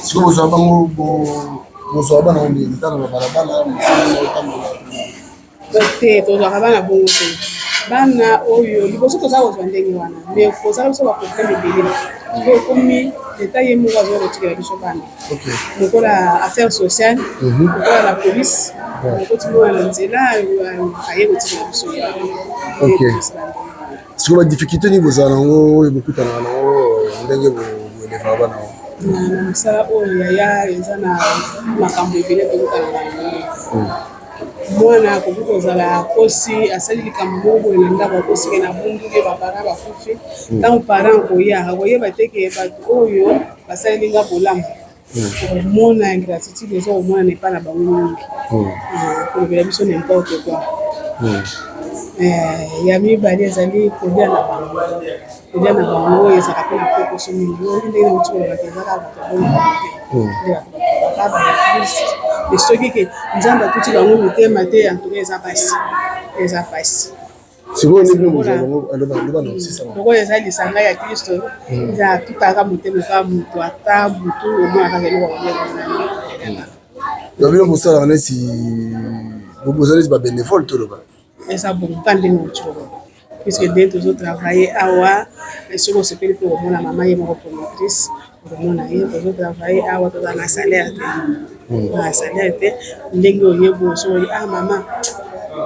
Sikoyo bozwa bango bozwa bana ngo ndenge tala na balabala mosala otambola. Te, tozwaka bana bongo te. Bana oyo liboso toza kozwa ndenge wana mais kozala biso ba problème ebele po ekomi leta ye moko azoya kotikela biso bana lokola affaire sociale lokola la police okoti mwana na nzela aye kotikela biso ye. Ok. Sikoyo ba difficulté nini bozala nango oyo bokutanaka nango ndenge boelevaka bana yango? Na mosala oyo yaya eza na makambo ebele tokutanaka nango. Mwana akoki kozala akosi, asali likambo moko boye na ndako, akosi ke na bungi ba parents bakufi. Ntango parent akoya, akoyeba te ke bato oyo basaleli nga bolamu. Komona ingratitude eza komonana epai na bango mingi. Kolobela biso n'importe quoi. Ya mibale ezali kolia na bango. Kolia na bango ezalaka mpe na kokoso mingi. Oyoki ndenge nauti koloba ke eza kaka bato ya bongo te. Nde bato bakobaka ba eglise. Mais soki ke Nzambe atuti bango mitema te, en tout cas eza pasi. Eza pasi. Sikoyo nde bino bozwa bango aloba loba na osisa bango. Lokola eza lisanga ya Kristo, eza atutaka motema kaka moto ata butu omona kaka eloko ya kolia wana. Donc bino bosalaka neti boza neti ba bénévole toloba. Eza bongo kaka ndenge outi koloba. Puisque nde tozo travailler awa, soki osepeli mpe komona mama ye moko promotrice, okomona ye tozo travailler awa toza na salaire te. Na salaire te ndenge oye boye soki oye ah mama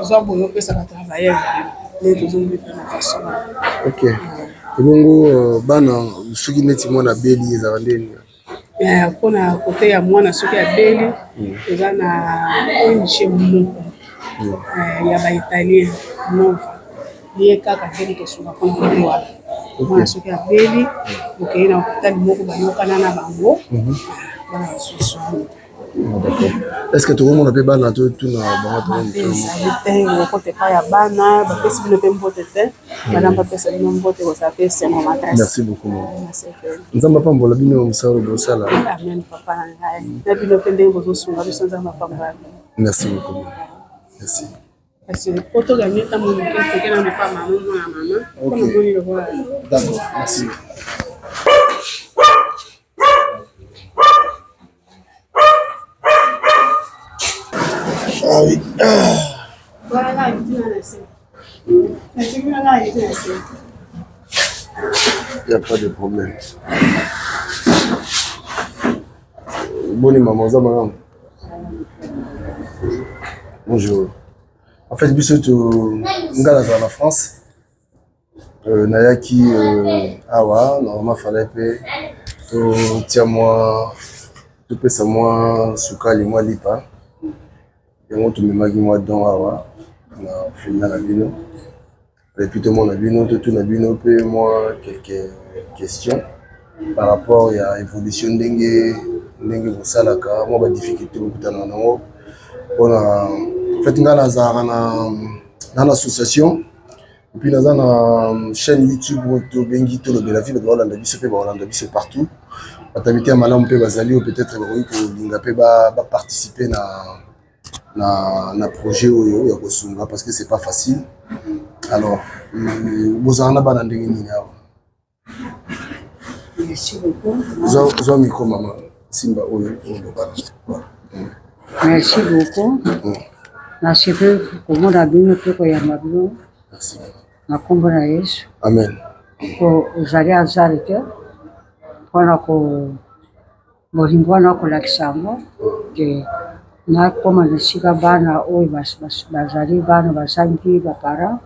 zwa boye opesa ba travailleur na yo nde tozo vivre na façon wana. Ok. Ebongo bana soki neti mwana abeli ezalaka ndenge nini? Mpona kote ya mwana soki abeli eza na ONG moko ya ba italien nova ye kaka nde moto asunga mpona kote wana mwana soki abeli okei na hôpital moko bayokana na bango bana bazwi soin. Est ce que tokomona mpe bana totuna bango? Ezali te okota epai ya bana bapesi bino mpe mbote te madame bapesa bino mbote kozala mpe esengo makasi. Merci beaucoup mama. Nzambe apambola bino mosala bosala. Amen papa na ngai na bino mpe ndenge bozosunga biso Nzambe apambola bino. Merci beaucoup. Merci. Parce que po toganye ntango moke toke nano epa mama mwana mama mpo namoni lokola. D'accord, merci. Ah oui. Il n'y a pas de problème. Boni maman, oza malamu? Bonjour. En fait, biso to nga nazala na France. Euh, nayaki euh, awa normalement fallait mpe totia mwa topesa mwa sukali mwa lipa yango tomemaki mwa don awa na orphelinat na bino epuis tomona bino totuna bino mpe mwa quelques questions par rapport ya évolution ndenge ndenge bosalaka mwa badifficulté bokutanaka nango mpona en fait ngai nazalaka na na association epuis naza na chaîne youtube oyo tobengi tolobela vie bato baolanda biso mpe baolanda biso partout bato ya mitema malamu mpe bazali oyo peut-être bakoki kolinga mpe baparticipe na, na, na projet oyo ya kosunga parce que c'est pas facile. Alors bozala na bana ndenge nini awa? Merci beaucoup. Zwa micro mama. Simba oyo oloba. Voilà. Merci beaucoup. Nasepeli komona bino mpe koyamba bino na nkombo na Yesu. Amen. Po ezali hasard te mpona ko bolingo wana kolakisa yango ke nakoma na esika bana oyo bazali bana bazangi ba parents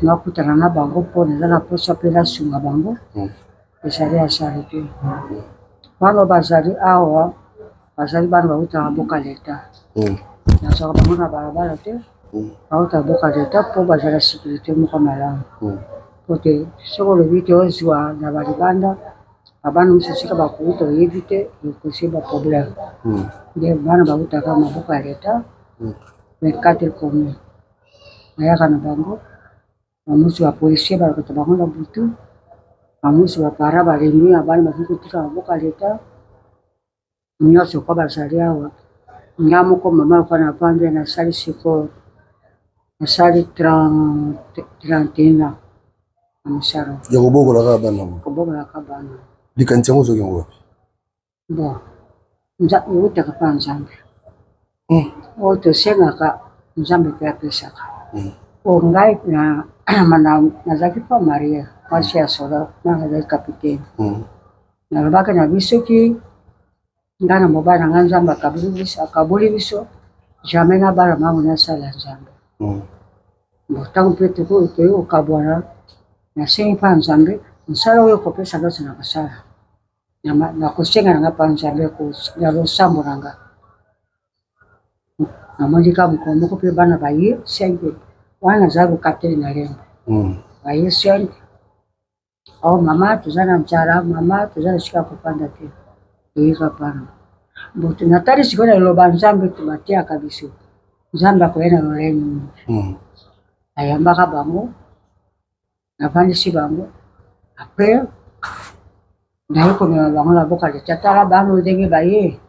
nakutana na bango mpo naza na mposa mpe nasunga bango. Ezali hasard te. Bana oyo bazali awa bazali bana bawutaka mboka leta. Nazwaka bango na balabala te, bawutaka mboka leta mpo bazala securite moko malamu. Mpo te soki olobi te ozwa na ba libanda, ba bana mosusu esika bakowuta oyebi te, ekosi ba problème. Nde bana bawutaka maboko ya leta, 24 communes bayaka na bango. Ba mosusu ba policiers balokota bango na butu, ba mosusu ba parents balembi na bana bakoki kotika maboko ya l'etat, nionso lokola bazali awa, nga moko mama lokola navandi nasali sikoyo nasali 31 ans na mosala. Ya kobokola kaka bana yango? Kobokola kaka bana. Likanisi yango ozwaki yango wapi? Bon, ewutaka epai ya Nzambe. Oyo tosengaka Nzambe mpe apesaka. Po ngai nazalaki pas marie, mwasi ya solo, nga nazalaki capitaine. Nalobaki na biso soki ngai na mobali na ngai Nzambe akaboli biso, jamais nabala mango nasala Nzambe. Bon, ntango mpe tokoki kokabwana, nasengi epai ya Nzambe, mosala oyo okopesa nyonso nakosala. Nakosenga na nga pa Nzambe na losambo na nga. Namoni kaka mokolo moko mpe bana baye 5 wana naza locataire na Lemba. Baye 5 oh mama toza na nzala, mama toza na esika ya kofanda te. Toyeka bana. Bon natali sikoyo na liloba Nzambe bateyaka biso. Nzambe akoya na lolenge nini? Ayambaka bango. Navandisi bango après naye komema bango na boka leta tala bana oyo ndenge baye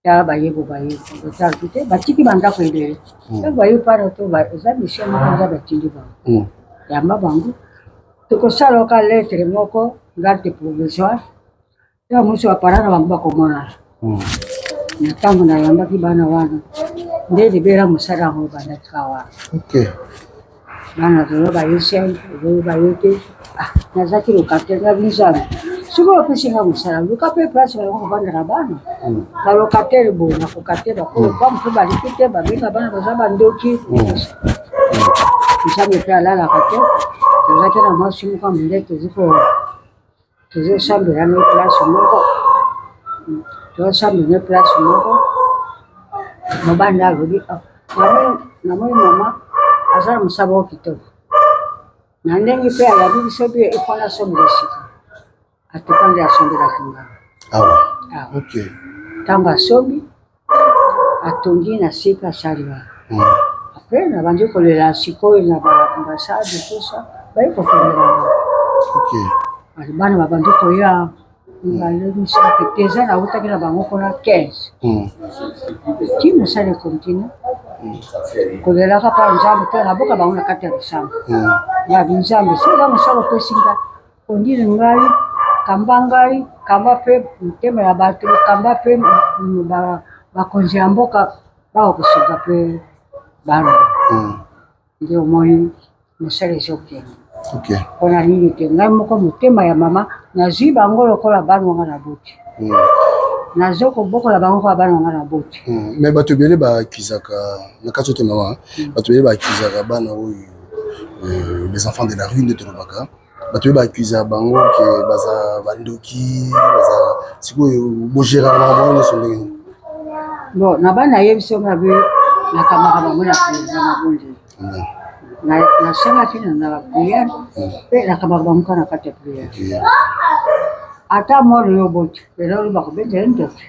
tala baye bo baye tala te batiki bandako ebele ntango baye pana to eza mission moko nzambe atindi bango yamba bango tokosala oka lettre moko garde provisoire Ntango mosusu ba parents na bango bakomonana. Na ntango nayambaki bana wana nde libela mosala yango ebandaki kaka wana. Bana lelo baye chaine, lelo baye te. Ah, nazalaki locataire nga Nzambe. Soki opesi nga mosala, luka mpe place bakoki kovanda na bana. Ba locataire boye nakoka te, bakolo lopango mpe baliki te, babenga bana baza bandoki. Nzambe mpe alalaka te. Tozalaki na mwasi moko ya mondele tozi ko Tozosambela na place moko, tozosambela na place moko, mobali nde alobi ah, namoni mama aza na mosala moko kitoko na ndenge mpe alabi biso mpe il faut nasombela esika atuka nde asombelaki nga awa ntango asombi atongi na se mpe asali wana apres nabandi kolela sikoyo na ba ambassade tout ça baye kokendela nga bana babandi koya mibale misato te eza nautaki na bango kuna 15 ti mosala ekontinue kolelaka mpa nzambe mpe naboka bango na kati ya losambo yabi nzambe soki eza mosala opesi nga Ondiri ngai, kamba ngai, kamba mpe motema ya bato, kamba mpe bakonzi ya mboka bawa kosunga mpe bana. Nde omoni mosala ezokende. Mpona nini te ngai moko motema ya mama nazwi bango lokola bana nga na boti. Nazo kobokola bango lokola bana nga na boti. Mais bato ebele ba accusaka na kati oyo te mama, bato ebele ba accusaka bana oyo les enfants de la rue nde tolobaka. Bato oyo ba accusaka bango ke baza ba ndoki, baza sikoyo bo geraka makambo wana nyonso ndenge nini? Bon, na bana nayebisi yo nga be nakambaka bango na na mabondeli. Nasengaki na na prière mpe nakambaka bango kaka na kati ya prière. Ata mwana oyo oboti lelo oyo bakobeta ye ndoki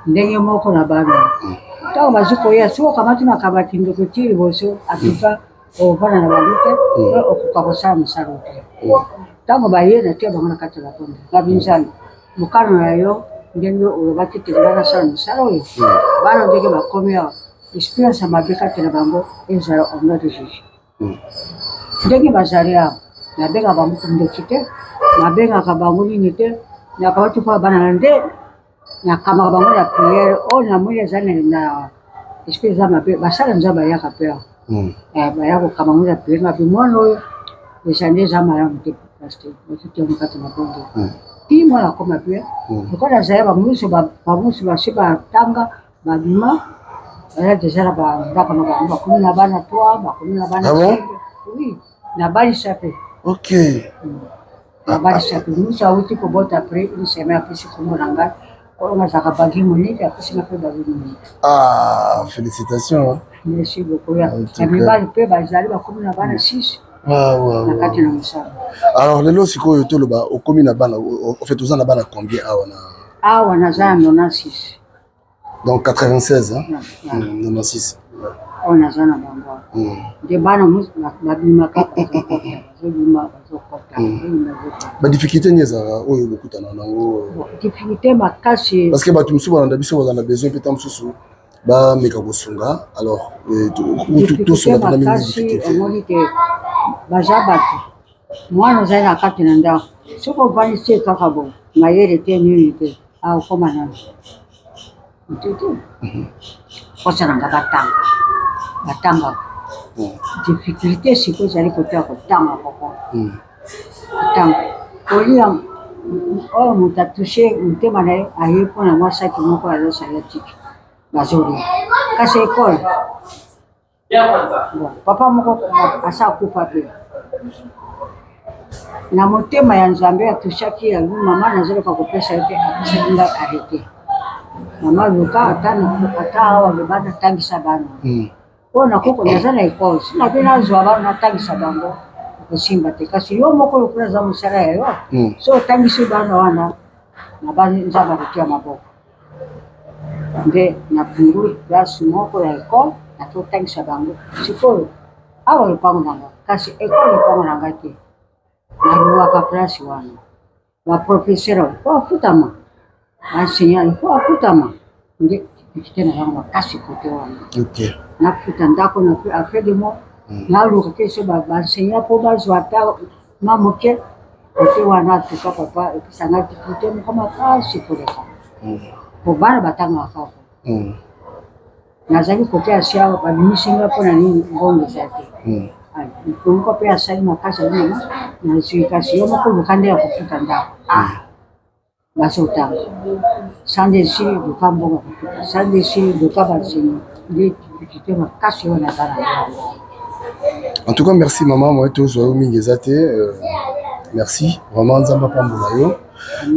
ndenge moko na bana. Ntango bazwi koya soki okamati makambo ya kindoki ti liboso atuka Okovanda na bango te mpe okoka kosala mosala te. Ntango baye, natia bango na kati ya bakonzi. Ngabi Nzambe, mokano na yo ndenge olobaki te ngai nasala mosala oyo, bana ndenge bakomi awa, espérance ya mabe kati na bango ezala au nom de Jesus. Ndenge bazali awa, nabengaka bango kindoki te, nabengaka bango nini te, nakawati mpo bana na nde. Nakamaka bango na prière oyo namoni eza na esprit eza mabe, basala nzambe ayaka pe awa. Eh, baya kokamba bango na prière, ngabi mwana oyo eza nde eza malamu te pasteur, otuti yango kati na bongo. Ti mwana akoma pe, lokola azali bamosusu bamosusu basi batanga babima, baza deja na bandako na bango, bakomi na bana 3, bakomi na bana Ah bon? 5. Oui, nabalisa pe. Ok. Nabalisa pe. Mosusu awuti kobota après une semaine apesi kombo na ngai. Oyo nazalaka bagi monike apesi nga pe bagi monike. Ah, félicitations. Hein. Merci beaucoup. Ya En tout ya cas. mibali pe bazali bakomi na bana 6 Ah, ouais, na ouais. kati na mosala. Alors lelo sikoyo toloba okomi na bana en fait oza na bana combien awa na Awa naza na 96. Donc 96 hein? Ouais. 96. Oyo naza na bango awa. Nde bana babimaka bazokota, bazobima bazokota, bazobima bazokota. Ba difficulté nini ezalaka oyo bokutana nango? Bon, difficulté makasi. Parce que bato mosusu balanda biso bazala na besoin mpe ntango mosusu bameka kosunga alors Difficulté tosunga mpena mingi makasi difficulté. omoni te baza bato mwana ozali na kati na ndako soki ovandisi ye kaka boye mayele te nini te akokoma nani motu te. Mposa na nga batanga, batangaka. Difficulté sikoyo ezali kote ya kotanga koko. Kotanga kolia oyo moto atouche motema na ye aye mpo na mwa saki moko ya loso ya tiki bazolia kasi ekole bon papa moko asa akufa mpe na motema ya Nzambe atushaki yango mama nazoluka kopesa ye te apesaki ngai arrete mama luka ata ata awa loba natangisa bana oyo nakoko naza na ekole si nabe nazwa bana natangisa bango okosimba te kasi yo moko lokola eza mosala ya yo so otangisi bana wana na bani Nzambe akotia maboko nde nafungoli place moko ya ekole natotangisa bango sikoyo awa lopango na nga kasi ekole lopango na nga te naluwaka place wana ba professeur il faut afutama ba enseignant il faut afutama nde difficulté na yango makasi kote wana Ok. nafuta ndako na afin de mois naluka te so ba enseignant mpo bazwa ata mwa moke kote wana atuka papa epesanga difficulté moko makasi koleka po bana batangaka kaka nazali kote ya siawa babimisi nga mpo na nini mbongo eza te moto moko mpe asali makasi alobi mama nazwi kasi yo moko luka nde ya kofuta ndako ah bazotanga sans esili luka mbongo ya kofuta sans esili luka banseni nde difficulté makasi oyo naza na yango. En tout cas, merci maman, moi tozwa yo mingi eza te. Merci, vraiment Nzambe apambola yo.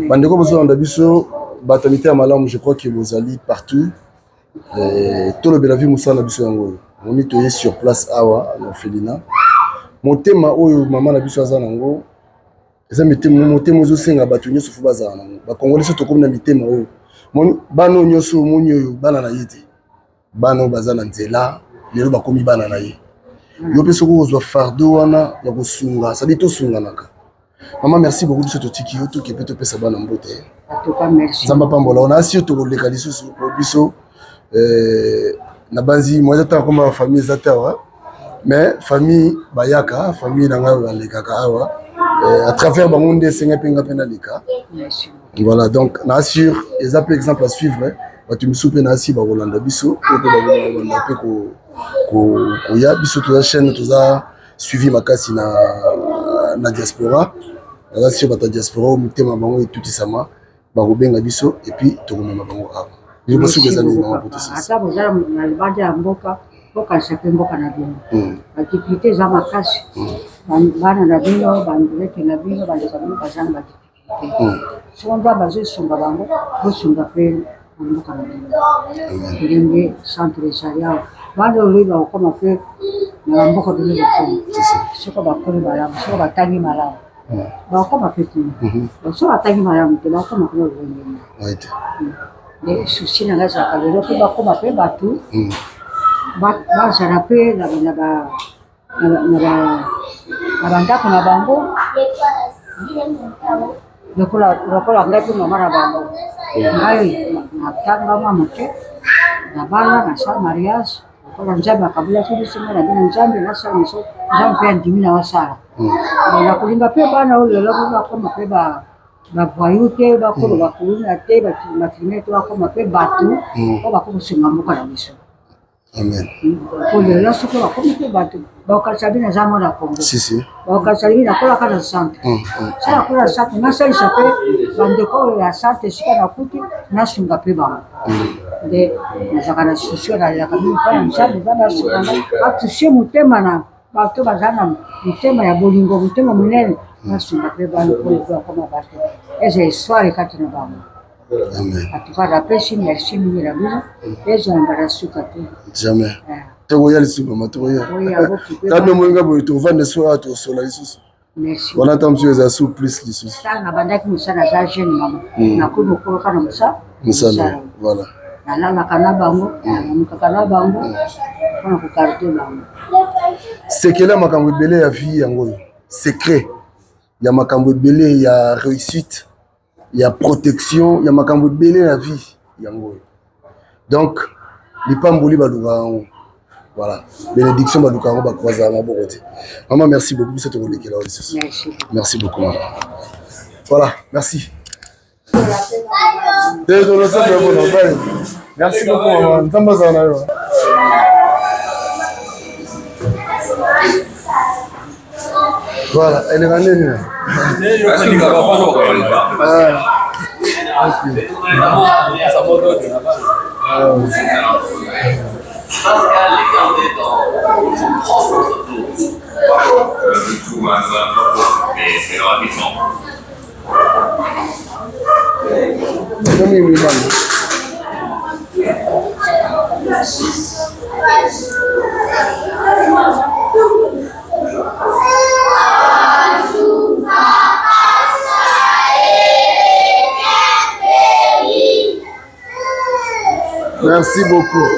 Bandeko bozolanda biso bato ya mitema malamu, je crois que bozali partout. Tolobela vie mosala na biso yango oyo. Omoni toye sur place awa na orphelinat. Motema oyo mama na biso aza nango eza mitema motema ozosenga bato nyonso fo bazala nango. Bakongoli so tokomi na mitema oyo. Moni bana oyo nyonso omoni oyo bana na ye te. Bana oyo baza na nzela lelo bakomi bana na ye. Yo mpe soki ozwa fardeau wana ya kosunga, sadi tosunganaka. Mama merci beaucoup biso totiki yo toke mpe topesa bana mbote. En tout cas, merci. Nzambe apambola yo. Na asi yo tokoleka lisusu po biso na banzi moi eza ntango koma famille eza te awa mais famille bayaka famille na ngai balekaka awa à travers bango nde esenga mpe nga mpe naleka. Merci. Voilà donc na assure eza mpe exemple à suivre bato misusu mpe na asi bakolanda biso oyo mpe bakolanda mpe koya biso toza chaîne toza suivi makasi na, na diaspora naza sur bato ya diaspora oyo mitema bango etutisama bakobenga biso et puis tokomema bango awa liloba soki eza nini mama potosisi ata boza na libanda ya mboka bokanisa mpe mboka na bino badifficulté eza makasi bana na bino bandeke na bino bandeko na bino baza na badifficulté soki Nzambe azosunga bango bosunga mpe na mboka na bino ndenge centre ezali awa bana oyo bakokoma mpe na bamboka bino bokoma soki bakoli malamu soki batangi malamu bakokoma mpe kuna soki batangi malamu te bakokoma kuna lolenge nini nde souci na ngai ezalaka lelo mpe bakoma mpe bato bazala mpe na bandako na bango lokola ngai mpe mama na bango ngai natanga mwa moke nabala nasala mariage lokola Nzambe akabulaki biso ngai na bino Nzambe nasala moso Nzambe mpe andimi na wasala nakolinga mpe bana oyo lelo bakoma mpe ba. Bavoyou te, bakoma bakuluna te, bacriminel te, bakoma mpe bato oyo bakokosunga mboka na biso. Amen. Po lelo soki bakomi mpe bato bakokanisa bino aza mwana Congo. Si, si. Bakokanisa bino nakolaka na centre. Soki nakola na centre nasalisa mpe bandeko oyo ya centre esika nakuti nasunga mpe bango. Nde nazalaka na souci oyo nalelaka mingi mpo na Nzambe, Nzambe asunga ngai atouche motema na bato baza na motema ya bolingo, motema monene, nasunga mpe bana oyo bakoma bato eza histoire kati na bango. Amen. En tout cas, napesi merci mingi na bino ezala mbala suka te. Jamais. Tokoya lisusu mama, tokoya. Tano moyinga boye tovanda so awa tokosola lisusu. Merci. Wana ntango mosusu eza su plus lisusu. Ntango nabandaki mosala naza jeune mama. Nakomi mokolo na mosala. Mosala, voilà. Nalalaka na bango, nalamukaka na bango mpona kogarde bango. Sekele ya makambo ebele ya vie yango oyo. Secret ya makambo ebele ya réussite. ya protection ya makambo ebele na vie yango oyo donc lipamboli balukaka yango voilà bénédiction balukaka yango bakoazala maboko te mama merci beaucoup biso tokolekela yo lisusu merci beaucoup mama voilà merci merci beaucoup mama nzambe azala na yo Voilà, elle est nini? Ah, ok. Merci beaucoup.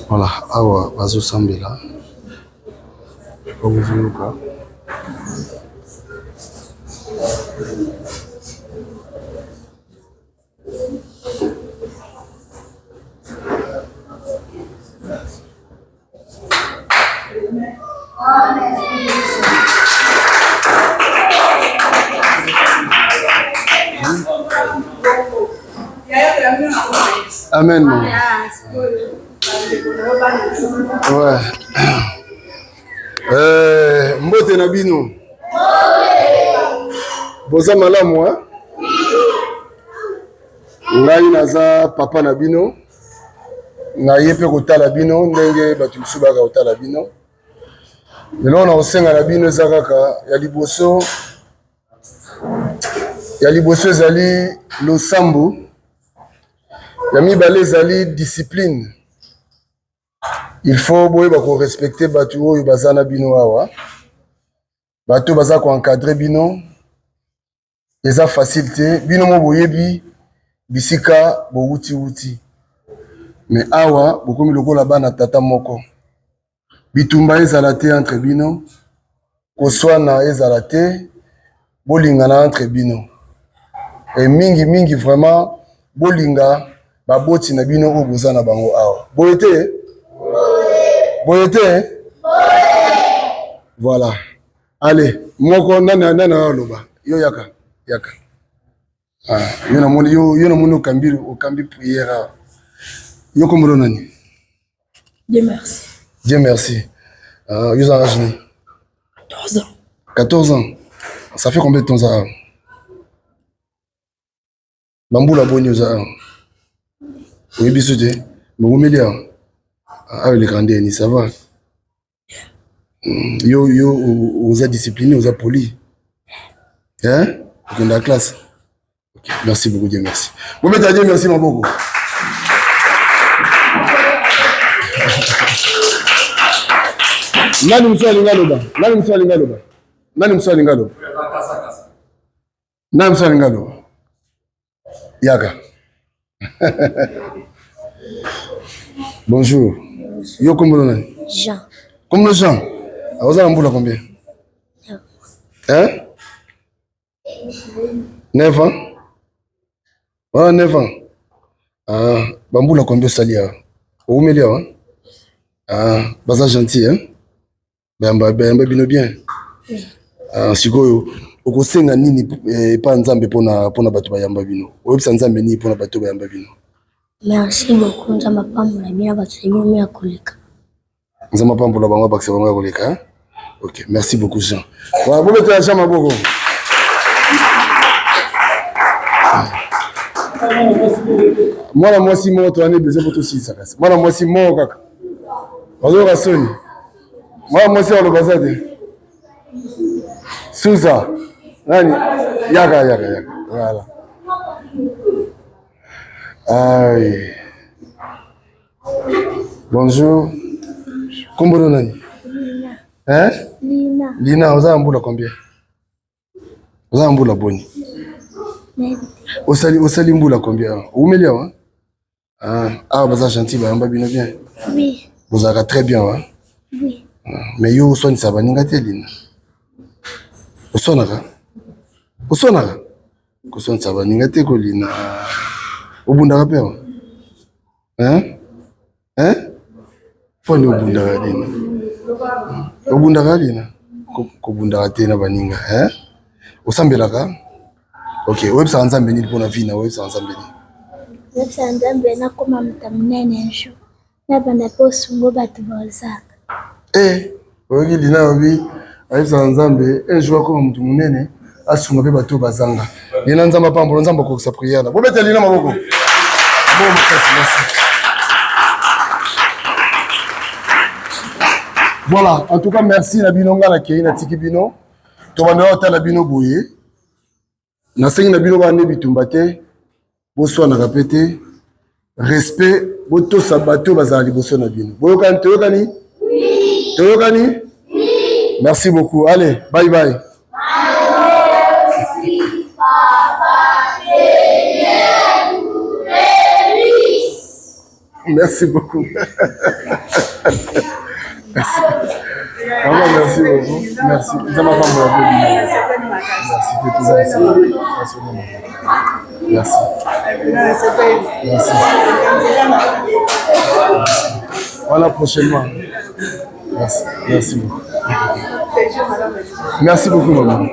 Voilà, awa bazosambela bakozoyoka Amen. Ouais. Euh, mbote na bino. Boza malamu hein? Ngai naza papa na bino. Naye mpe kotala bino ndenge bato mosusu bayaka kotala bino. Eloko na kosenga na bino eza kaka ya liboso, ya liboso ezali losambo, ya mibale ezali discipline. Il faut boyeba ko respecter bato oyo baza na bino awa, bato baza ko encadrer bino. Eza facile te, bino mo boyebi bisika bowuti wuti, mais awa bokomi lokola bana tata moko. Bitumba ezala te entre bino, koswana ezala te, bolingana entre bino. Et mingi mingi vraiment bolinga baboti na bino oyo boza na bango awa. Boye te? Boye te? Eh? Voilà. Allez, moko nani nani aloba? Yo yaka, yaka. Ah, yo namoni yo yo namoni okambi okambi prière awa. Yo kombo nani? Dieu merci. Dieu merci. Ah, yo za âge nini? 14 ans. 14 ans. Ça fait combien de temps ça? Bambula boni oza awa? Oyebi so te? Bowumeli awa? Awa eleka ndeni, ça va? Yo yo oza discipliné, oza poli. Hein? Okenda classe. Ok, merci beaucoup Dieu merci. Bobeta Dieu merci maboko. Nani mosusu alingi aloba? Nani mosusu alingi aloba? Nani mosusu alingi aloba? Nani mosusu alingi aloba? Yaka. Bonjour. Yo kombo nani? Jean. Kombo Jean. Oza na mbula combien? Hein? 9 ans? Ah, 9 ans. Ah, bambula combien osali awa? Oumeli awa? Ah, baza gentil, hein? Bayamba bayamba bino bien. Ah, sikoyo okosenga nini eh, epa Nzambe pona pona bato bayamba bino? Oyebisa Nzambe nini pona bato bayamba bino? Merci beaucoup Nzambe apambola bino bato na bino ya koleka. Nzambe apambola bango abakisa bango ya koleka. Hein? Ok, merci beaucoup Jean. Voilà, bobetela Jean maboko. Mwana mwasi moko toyani besoin po tosilisa kasi. Mwana mwasi moko kaka. Bazoyoka soni. Mwana mwasi aloba aza te. Suza. Nani? Yaka yaka yaka. Voilà. Aïe. Bonjour. Kombo na nani? Lina. Hein? Lina. Lina, oza na mbula combien? Oza na mbula boni? Osali osali mbula combien? Oumeli awa? Ah, awa baza gentil bayamba bino bien. Oui. Bozalaka très bien wa? Oui. Ah, mais yo oswanisa baninga te Lina. Oswanaka? Oswanaka? Koswanisa baninga te ko Lina. Obundaka pe awa? Hein? Hein? Foni obundaka Lina. Obundaka Lina? Kobundaka te na baninga, hein? Osambelaka? Ok, oyebisaka Nzambe nini mpona vie na oyebisaka Nzambe nini? Oyebisaka Nzambe nakoma moto monene un jour. Nabanda mpe osungo bato bazanga. Eh, oyoki Lina alobi ayebisaka Nzambe un jour akoma moto monene asunga mpe bato bazanga. Lina Nzambe apambola, Nzambe akokisa prière na. Bobeta Lina maboko. Maboko makasi, merci. Voilà, en tout cas merci na bino nga nakei natiki bino. Tobanda otala bino boye. Nasengi na bino bana nde bitumba te, boswanaka mpe te, respect, botosa bato bazala liboso na bino. Boyokani, toyokani? Toyokani? Merci beaucoup. Allez, bye bye. Merci beaucoup. Merci. Maman, merci beaucoup. Merci. Nzambe apambola mpe bino. Merci mpe toza Merci. Merci. Merci. Voilà prochainement. Merci. Merci beaucoup. Merci beaucoup, maman.